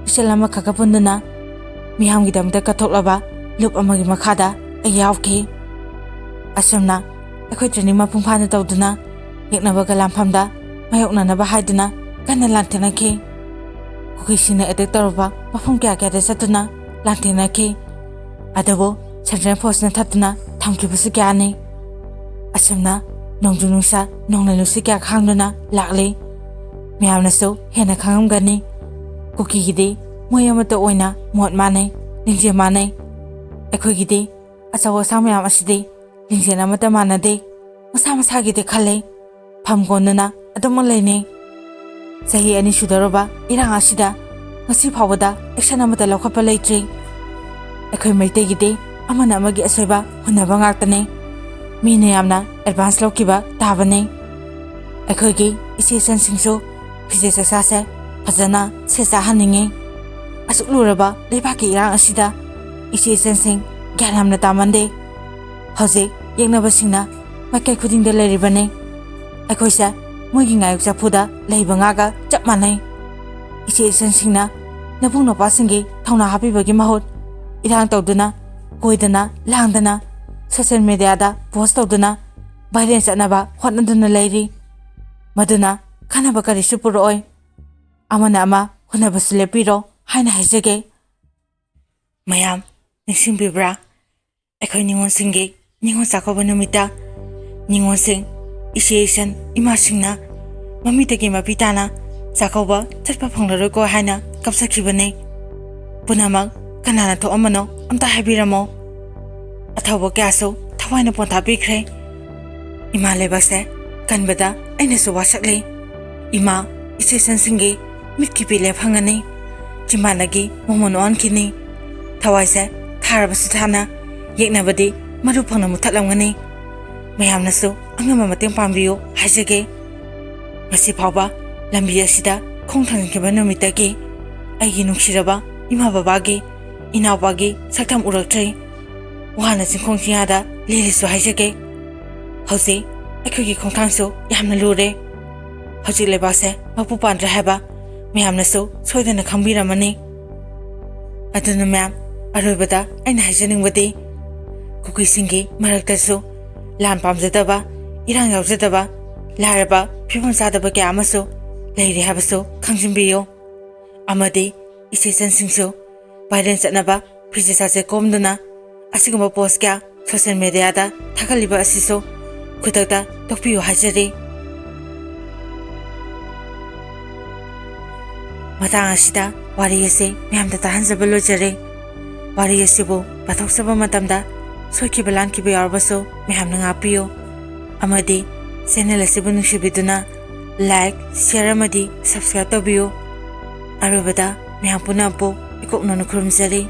ꯏꯆꯜ ꯑꯃꯈꯛꯀ ꯄꯨꯟꯗꯨꯅ ꯃꯤꯌꯥꯝꯒꯤꯗꯃꯛꯇ ꯀꯠꯊꯣꯛꯂꯕ ꯂꯨꯞ ꯑꯃꯒꯤ ꯃꯈꯥꯗ ꯑꯩ ꯌꯥꯎꯈꯤ꯫ ꯑꯁꯨꯝꯅ ꯑꯩꯈꯣꯏ ꯇ꯭ꯔꯦꯅꯤꯡ ꯃꯄꯨꯡ ꯐꯥꯅ ꯇꯧꯗꯨꯅ ꯌꯦꯛꯅꯕꯒ ꯂꯥꯟꯐꯝꯗ ꯃꯥꯌꯣꯛꯅꯅꯕ ꯍꯥꯏꯗꯨꯅ ꯀꯟꯅ ꯂꯥꯟꯊꯦꯡꯅꯈꯤ꯫ ꯀꯨꯀꯤꯁꯤꯡꯅ ꯑꯦꯇꯦꯛ ꯇꯧꯔꯨꯕ ꯃꯐꯝ ꯀꯌꯥ ꯀꯌꯥꯗ ꯆꯠꯇꯨꯅ ꯂꯥꯟꯊꯦꯡꯅꯈꯤ꯫ ꯑꯗꯨꯕꯨ ꯁꯦꯟꯇ꯭ꯔꯦꯜ ꯐꯣꯔꯁꯅ ꯊꯠꯇꯨꯅ ꯊꯝꯈꯤꯕꯁꯨ ꯀꯌꯥꯅꯤ꯫ ꯑꯁꯨꯝꯅ ꯅꯣꯡꯖꯨ ꯅꯨꯡꯁꯥ, ꯅꯣꯡꯂꯩ ꯅꯨꯡꯁꯤꯠ ꯀꯌꯥ ꯈꯥꯡꯗꯨꯅ ꯂꯥꯛꯂꯤ꯫ ꯃꯌꯥꯝꯅꯁꯨ ꯍꯦꯟꯅ ꯈꯪꯉꯝꯒꯅꯤ꯫ ꯀꯨꯀꯤꯒꯤꯗꯤ ꯃꯣꯏ ꯑꯃꯠꯇ ꯑꯣꯏꯅ ꯃꯣꯠ ꯃꯥꯟꯅꯩ, ꯂꯤꯡꯖꯦꯜ ꯃꯥꯟꯅꯩ꯫ ꯑꯩꯈꯣꯏꯒꯤꯗꯤ ꯑꯆꯧ ꯑꯁꯥꯡ ꯃꯌꯥꯝ ꯑꯁꯤꯗꯤ ꯂꯤꯡꯖꯦꯜ ꯑꯃꯠꯇ ꯃꯥꯟꯅꯗꯦ꯫ ꯃꯁꯥ ꯃꯁꯥꯒꯤꯗꯤ ꯈꯜꯂꯦ꯫ ꯐꯝ ꯀꯣꯟꯗꯨꯅ ꯑꯗꯨꯃꯛ ꯂꯩꯅꯩ꯫ ꯆꯍꯤ ꯑꯅꯤ ꯁꯨꯗꯧꯔꯕ ꯏꯔꯥꯡ ꯑꯁꯤꯗ ꯉꯁꯤ ꯐꯥꯎꯕꯗ action ꯑꯃꯠꯇ ꯂꯧꯈꯠꯄ ꯂꯩꯇ꯭ꯔꯤ꯫ ꯑꯩꯈꯣꯏ ꯃꯩꯇꯩꯒꯤꯗꯤ ꯑꯃꯅ ꯑꯃꯒꯤ ꯑꯁꯣꯏꯕ ꯍꯨꯟꯅꯕ ꯉꯥꯛꯇꯅꯤ꯫ ꯃꯤꯅ ꯌꯥꯝꯅ advance ꯂꯧꯈꯤꯕ ꯇꯥꯕꯅꯤ꯫ ꯑꯩꯈꯣꯏꯒꯤ ꯏꯆꯦ ꯏꯆꯟꯁꯤꯡꯁꯨ ꯐꯤꯖꯦꯠ ꯆꯥꯛꯆꯥꯁꯦ ꯐꯖꯅ ꯁꯦꯠ ꯆꯥꯍꯟꯅꯤꯡꯉꯤ꯫ ꯑꯁꯨꯛ ꯂꯨꯔꯕ ꯂꯩꯕꯥꯛꯀꯤ ꯏꯔꯥꯡ ꯑꯁꯤꯗ ꯏꯆꯦ ꯏꯆꯟꯁꯤꯡ ꯒ꯭ꯌꯥꯟ ꯌꯥꯝꯅ ꯇꯥꯃꯟꯗꯦ꯫ ꯍꯧꯖꯤꯛ ꯌꯦꯛꯅꯕꯁꯤꯡꯅ ꯃꯥꯏꯀꯩ ꯈꯨꯗꯤꯡꯗ ꯂꯩꯔꯤꯕꯅꯤ꯫ ꯑꯩꯈꯣꯏꯁꯦ ꯃꯣꯏꯒꯤ ꯉꯥꯌꯣꯛ ꯆꯐꯨꯗ ꯂꯩꯕ ꯉꯥꯒ ꯆꯞ ꯃꯥꯟꯅꯩ꯫ ꯏꯆꯦ ꯏꯆꯟꯁꯤꯡꯅ ꯅꯕꯨꯡ ꯅꯧꯄꯥꯁꯤꯡꯒꯤ ꯊꯧꯅꯥ ꯍꯥꯞꯄꯤꯕꯒꯤ ꯃꯍꯨꯠ ꯏꯔꯥꯡ ꯇꯧꯗꯨꯅ, ꯀꯣꯏꯗꯅ ꯂꯥꯡꯗꯅ, social mediaꯗ post ꯇꯧꯗꯨꯅ viral ꯆꯠꯅꯕ ꯍꯣꯠꯅꯗꯨꯅ ꯂꯩꯔꯤ꯫ ꯃꯗꯨꯅ ꯀꯥꯟꯅꯕ ꯀꯔꯤꯁꯨ ꯄꯨꯔꯛꯑꯣꯏ꯫ ꯑꯃꯅ ꯑꯃ ꯍꯨꯟꯅꯕꯁꯨ ꯂꯦꯞꯄꯤꯔꯣ ꯍꯥꯏꯅ ꯍꯥꯏꯖꯒꯦ꯫ ꯃꯌꯥꯝ ꯅꯤꯡꯁꯤꯡꯕꯤꯕ꯭ꯔꯥ? ꯑꯩꯈꯣꯏ ꯅꯤꯉꯣꯜꯁꯤꯡꯒꯤ ꯅꯤꯉꯣꯜ ꯆꯥꯛꯀꯧꯕ ꯅꯨꯃꯤꯠꯇ ꯅꯤꯉꯣꯜꯁꯤꯡ, ꯏꯆꯦ ꯏꯆꯟ ꯏꯃꯥꯁꯤꯡꯅ ꯃꯃꯤꯠꯇꯒꯤ ꯃꯄꯤ ꯇꯥꯅ ꯆꯥꯛꯀꯧꯕ ꯆꯠꯄ ꯐꯪꯂꯔꯣꯏꯀꯣ ꯍꯥꯏꯅ ꯀꯞꯆꯈꯤꯕꯅꯤ꯫ ꯄꯨꯝꯅꯃꯛ ꯀꯅꯥꯅ ꯊꯣꯛꯑꯝꯕꯅꯣ ꯑꯝꯇ ꯍꯥꯏꯕꯤꯔꯝꯃꯣ꯫ ꯑꯊꯧꯕ ꯀꯌꯥꯁꯨ ꯊꯋꯥꯏꯅ ꯄꯣꯟꯊꯥ ꯄꯤꯈ꯭ꯔꯦ꯫ ꯏꯃꯥ ꯂꯩꯕꯥꯛꯁꯦ ꯀꯟꯕꯗ ꯑꯩꯅꯁꯨ ꯋꯥꯁꯛꯂꯤ꯫ ꯏꯃꯥ, ꯏꯆꯦ ꯏꯆꯟꯁꯤꯡꯒꯤ ꯃꯤꯠꯀꯤ ꯄꯤꯂꯦ ꯐꯪꯒꯅꯤ꯫ ꯆꯤꯝꯕꯥꯟꯗꯒꯤ ꯃꯣꯃꯣꯟ ꯑꯣꯟꯈꯤꯅꯤ꯫ ꯊꯋꯥꯏꯁꯦ ꯊꯥꯔꯕꯁꯨ ꯊꯥꯅ ꯌꯦꯛꯅꯕꯗꯤ ꯃꯔꯨ ꯐꯪꯅ ꯃꯨꯊꯠꯂꯝꯒꯅꯤ꯫ ꯃꯌꯥꯝꯅꯁꯨ ꯑꯉꯝꯕ ꯃꯇꯦꯡ ꯄꯥꯡꯕꯤꯌꯨ ꯍꯥꯏꯖꯒꯦ꯫ ꯉꯁꯤ ꯐꯥꯎꯕ ꯂꯝꯕꯤ ꯑꯁꯤꯗ ꯈꯣꯡ ꯊꯥꯡꯖꯤꯟꯈꯤꯕ ꯅꯨꯃꯤꯠꯇꯒꯤ ꯑꯩꯒꯤ ꯅꯨꯡꯁꯤꯔꯕ ꯏꯃꯥ ꯕꯕꯥꯒꯤ, ꯏꯅꯥꯎꯄꯥꯒꯤ ꯁꯛꯇꯝ ꯎꯔꯛꯇ꯭ꯔꯤ꯫ ꯋꯥꯅ ꯆꯤꯡꯈꯣꯡ ꯆꯤꯡꯌꯥꯗ ꯂꯦꯜꯂꯤꯁꯨ ꯍꯥꯏꯖꯒꯦ꯫ ꯍꯧꯖꯤꯛ ꯑꯩꯈꯣꯏꯒꯤ ꯈꯣꯡꯊꯥꯡꯁꯨ ꯌꯥꯝꯅ ꯂꯨꯔꯦ꯫ ꯍꯧꯖꯤꯛ ꯂꯩꯕꯥꯛꯁꯦ ꯃꯄꯨ ꯄꯥꯟꯗ꯭ꯔꯦ ꯍꯥꯏꯕ ꯃꯌꯥꯝꯅꯁꯨ ꯁꯣꯏꯗꯅ ꯈꯪꯕꯤꯔꯝꯃꯅꯤ꯫ ꯑꯗꯨꯅ ꯃꯌꯥꯝ, ꯑꯔꯣꯏꯕꯗ ꯑꯩꯅ ꯍꯥꯏꯖꯅꯤꯡꯕꯗꯤ, ꯀꯨꯀꯤꯁꯤꯡꯒꯤ ꯃꯔꯛꯇꯁꯨ ꯂꯥꯟ ꯄꯥꯝꯖꯗꯕ, ꯏꯔꯥꯡ ꯌꯥꯎꯖꯗꯕ, ꯂꯥꯏꯔꯕ, ꯐꯤꯕꯝ ꯆꯥꯗꯕ ꯀꯌꯥ ꯑꯃꯁꯨ ꯂꯩꯔꯤ ꯍꯥꯏꯕꯁꯨ ꯈꯪꯖꯤꯟꯕꯤꯌꯨ꯫ ꯑꯃꯗꯤ ꯏꯆꯦ ꯏꯆꯟꯁꯤꯡꯁꯨ viral ꯆꯠꯅꯕ ꯐꯤꯖꯦꯠ ꯆꯥꯛꯆꯦꯠ ꯀꯣꯝꯗꯨꯅ ꯑꯁꯤꯒꯨꯝꯕ post ꯀꯌꯥ social mediaꯗ ꯊꯥꯒꯠꯂꯤꯕ ꯑꯁꯤꯁꯨ ꯈꯨꯗꯛꯇ ꯇꯣꯛꯄꯤꯌꯨ ꯍꯥꯏꯖꯔꯤ꯫ ꯃꯇꯥꯡ ꯑꯁꯤꯗ ꯋꯥꯔꯤ ꯑꯁꯤ ꯃꯌꯥꯝꯗ ꯇꯥꯍꯟꯖꯕ ꯂꯣꯏꯖꯔꯦ꯫ ꯋꯥꯔꯤ ꯑꯁꯤꯕꯨ ꯄꯥꯊꯣꯛꯆꯕ ꯃꯇꯝꯗ ꯁꯣꯏꯈꯤꯕ ꯂꯥꯟꯈꯤꯕ ꯌꯥꯎꯔꯕꯁꯨ ꯃꯌꯥꯝꯅ ꯉꯥꯛꯄꯤꯌꯨ, ꯑꯃꯗꯤ ꯆꯦꯅꯦꯜ ꯑꯁꯤꯕꯨ ꯅꯨꯡꯁꯤꯕꯤꯗꯨꯅ ꯂꯥꯏꯛ, ꯁꯤꯌꯔ ꯑꯃꯗꯤ ꯁꯕꯁꯀ꯭ꯔꯥꯏꯕ ꯇꯧꯕꯤꯌꯨ꯫ ꯑꯔꯣꯏꯕꯗ ꯃꯌꯥꯝ ꯄꯨꯝꯅꯃꯛꯄꯨ ꯏꯀꯣꯛꯅꯅ ꯈꯨꯔꯨꯝꯖꯔꯤ꯫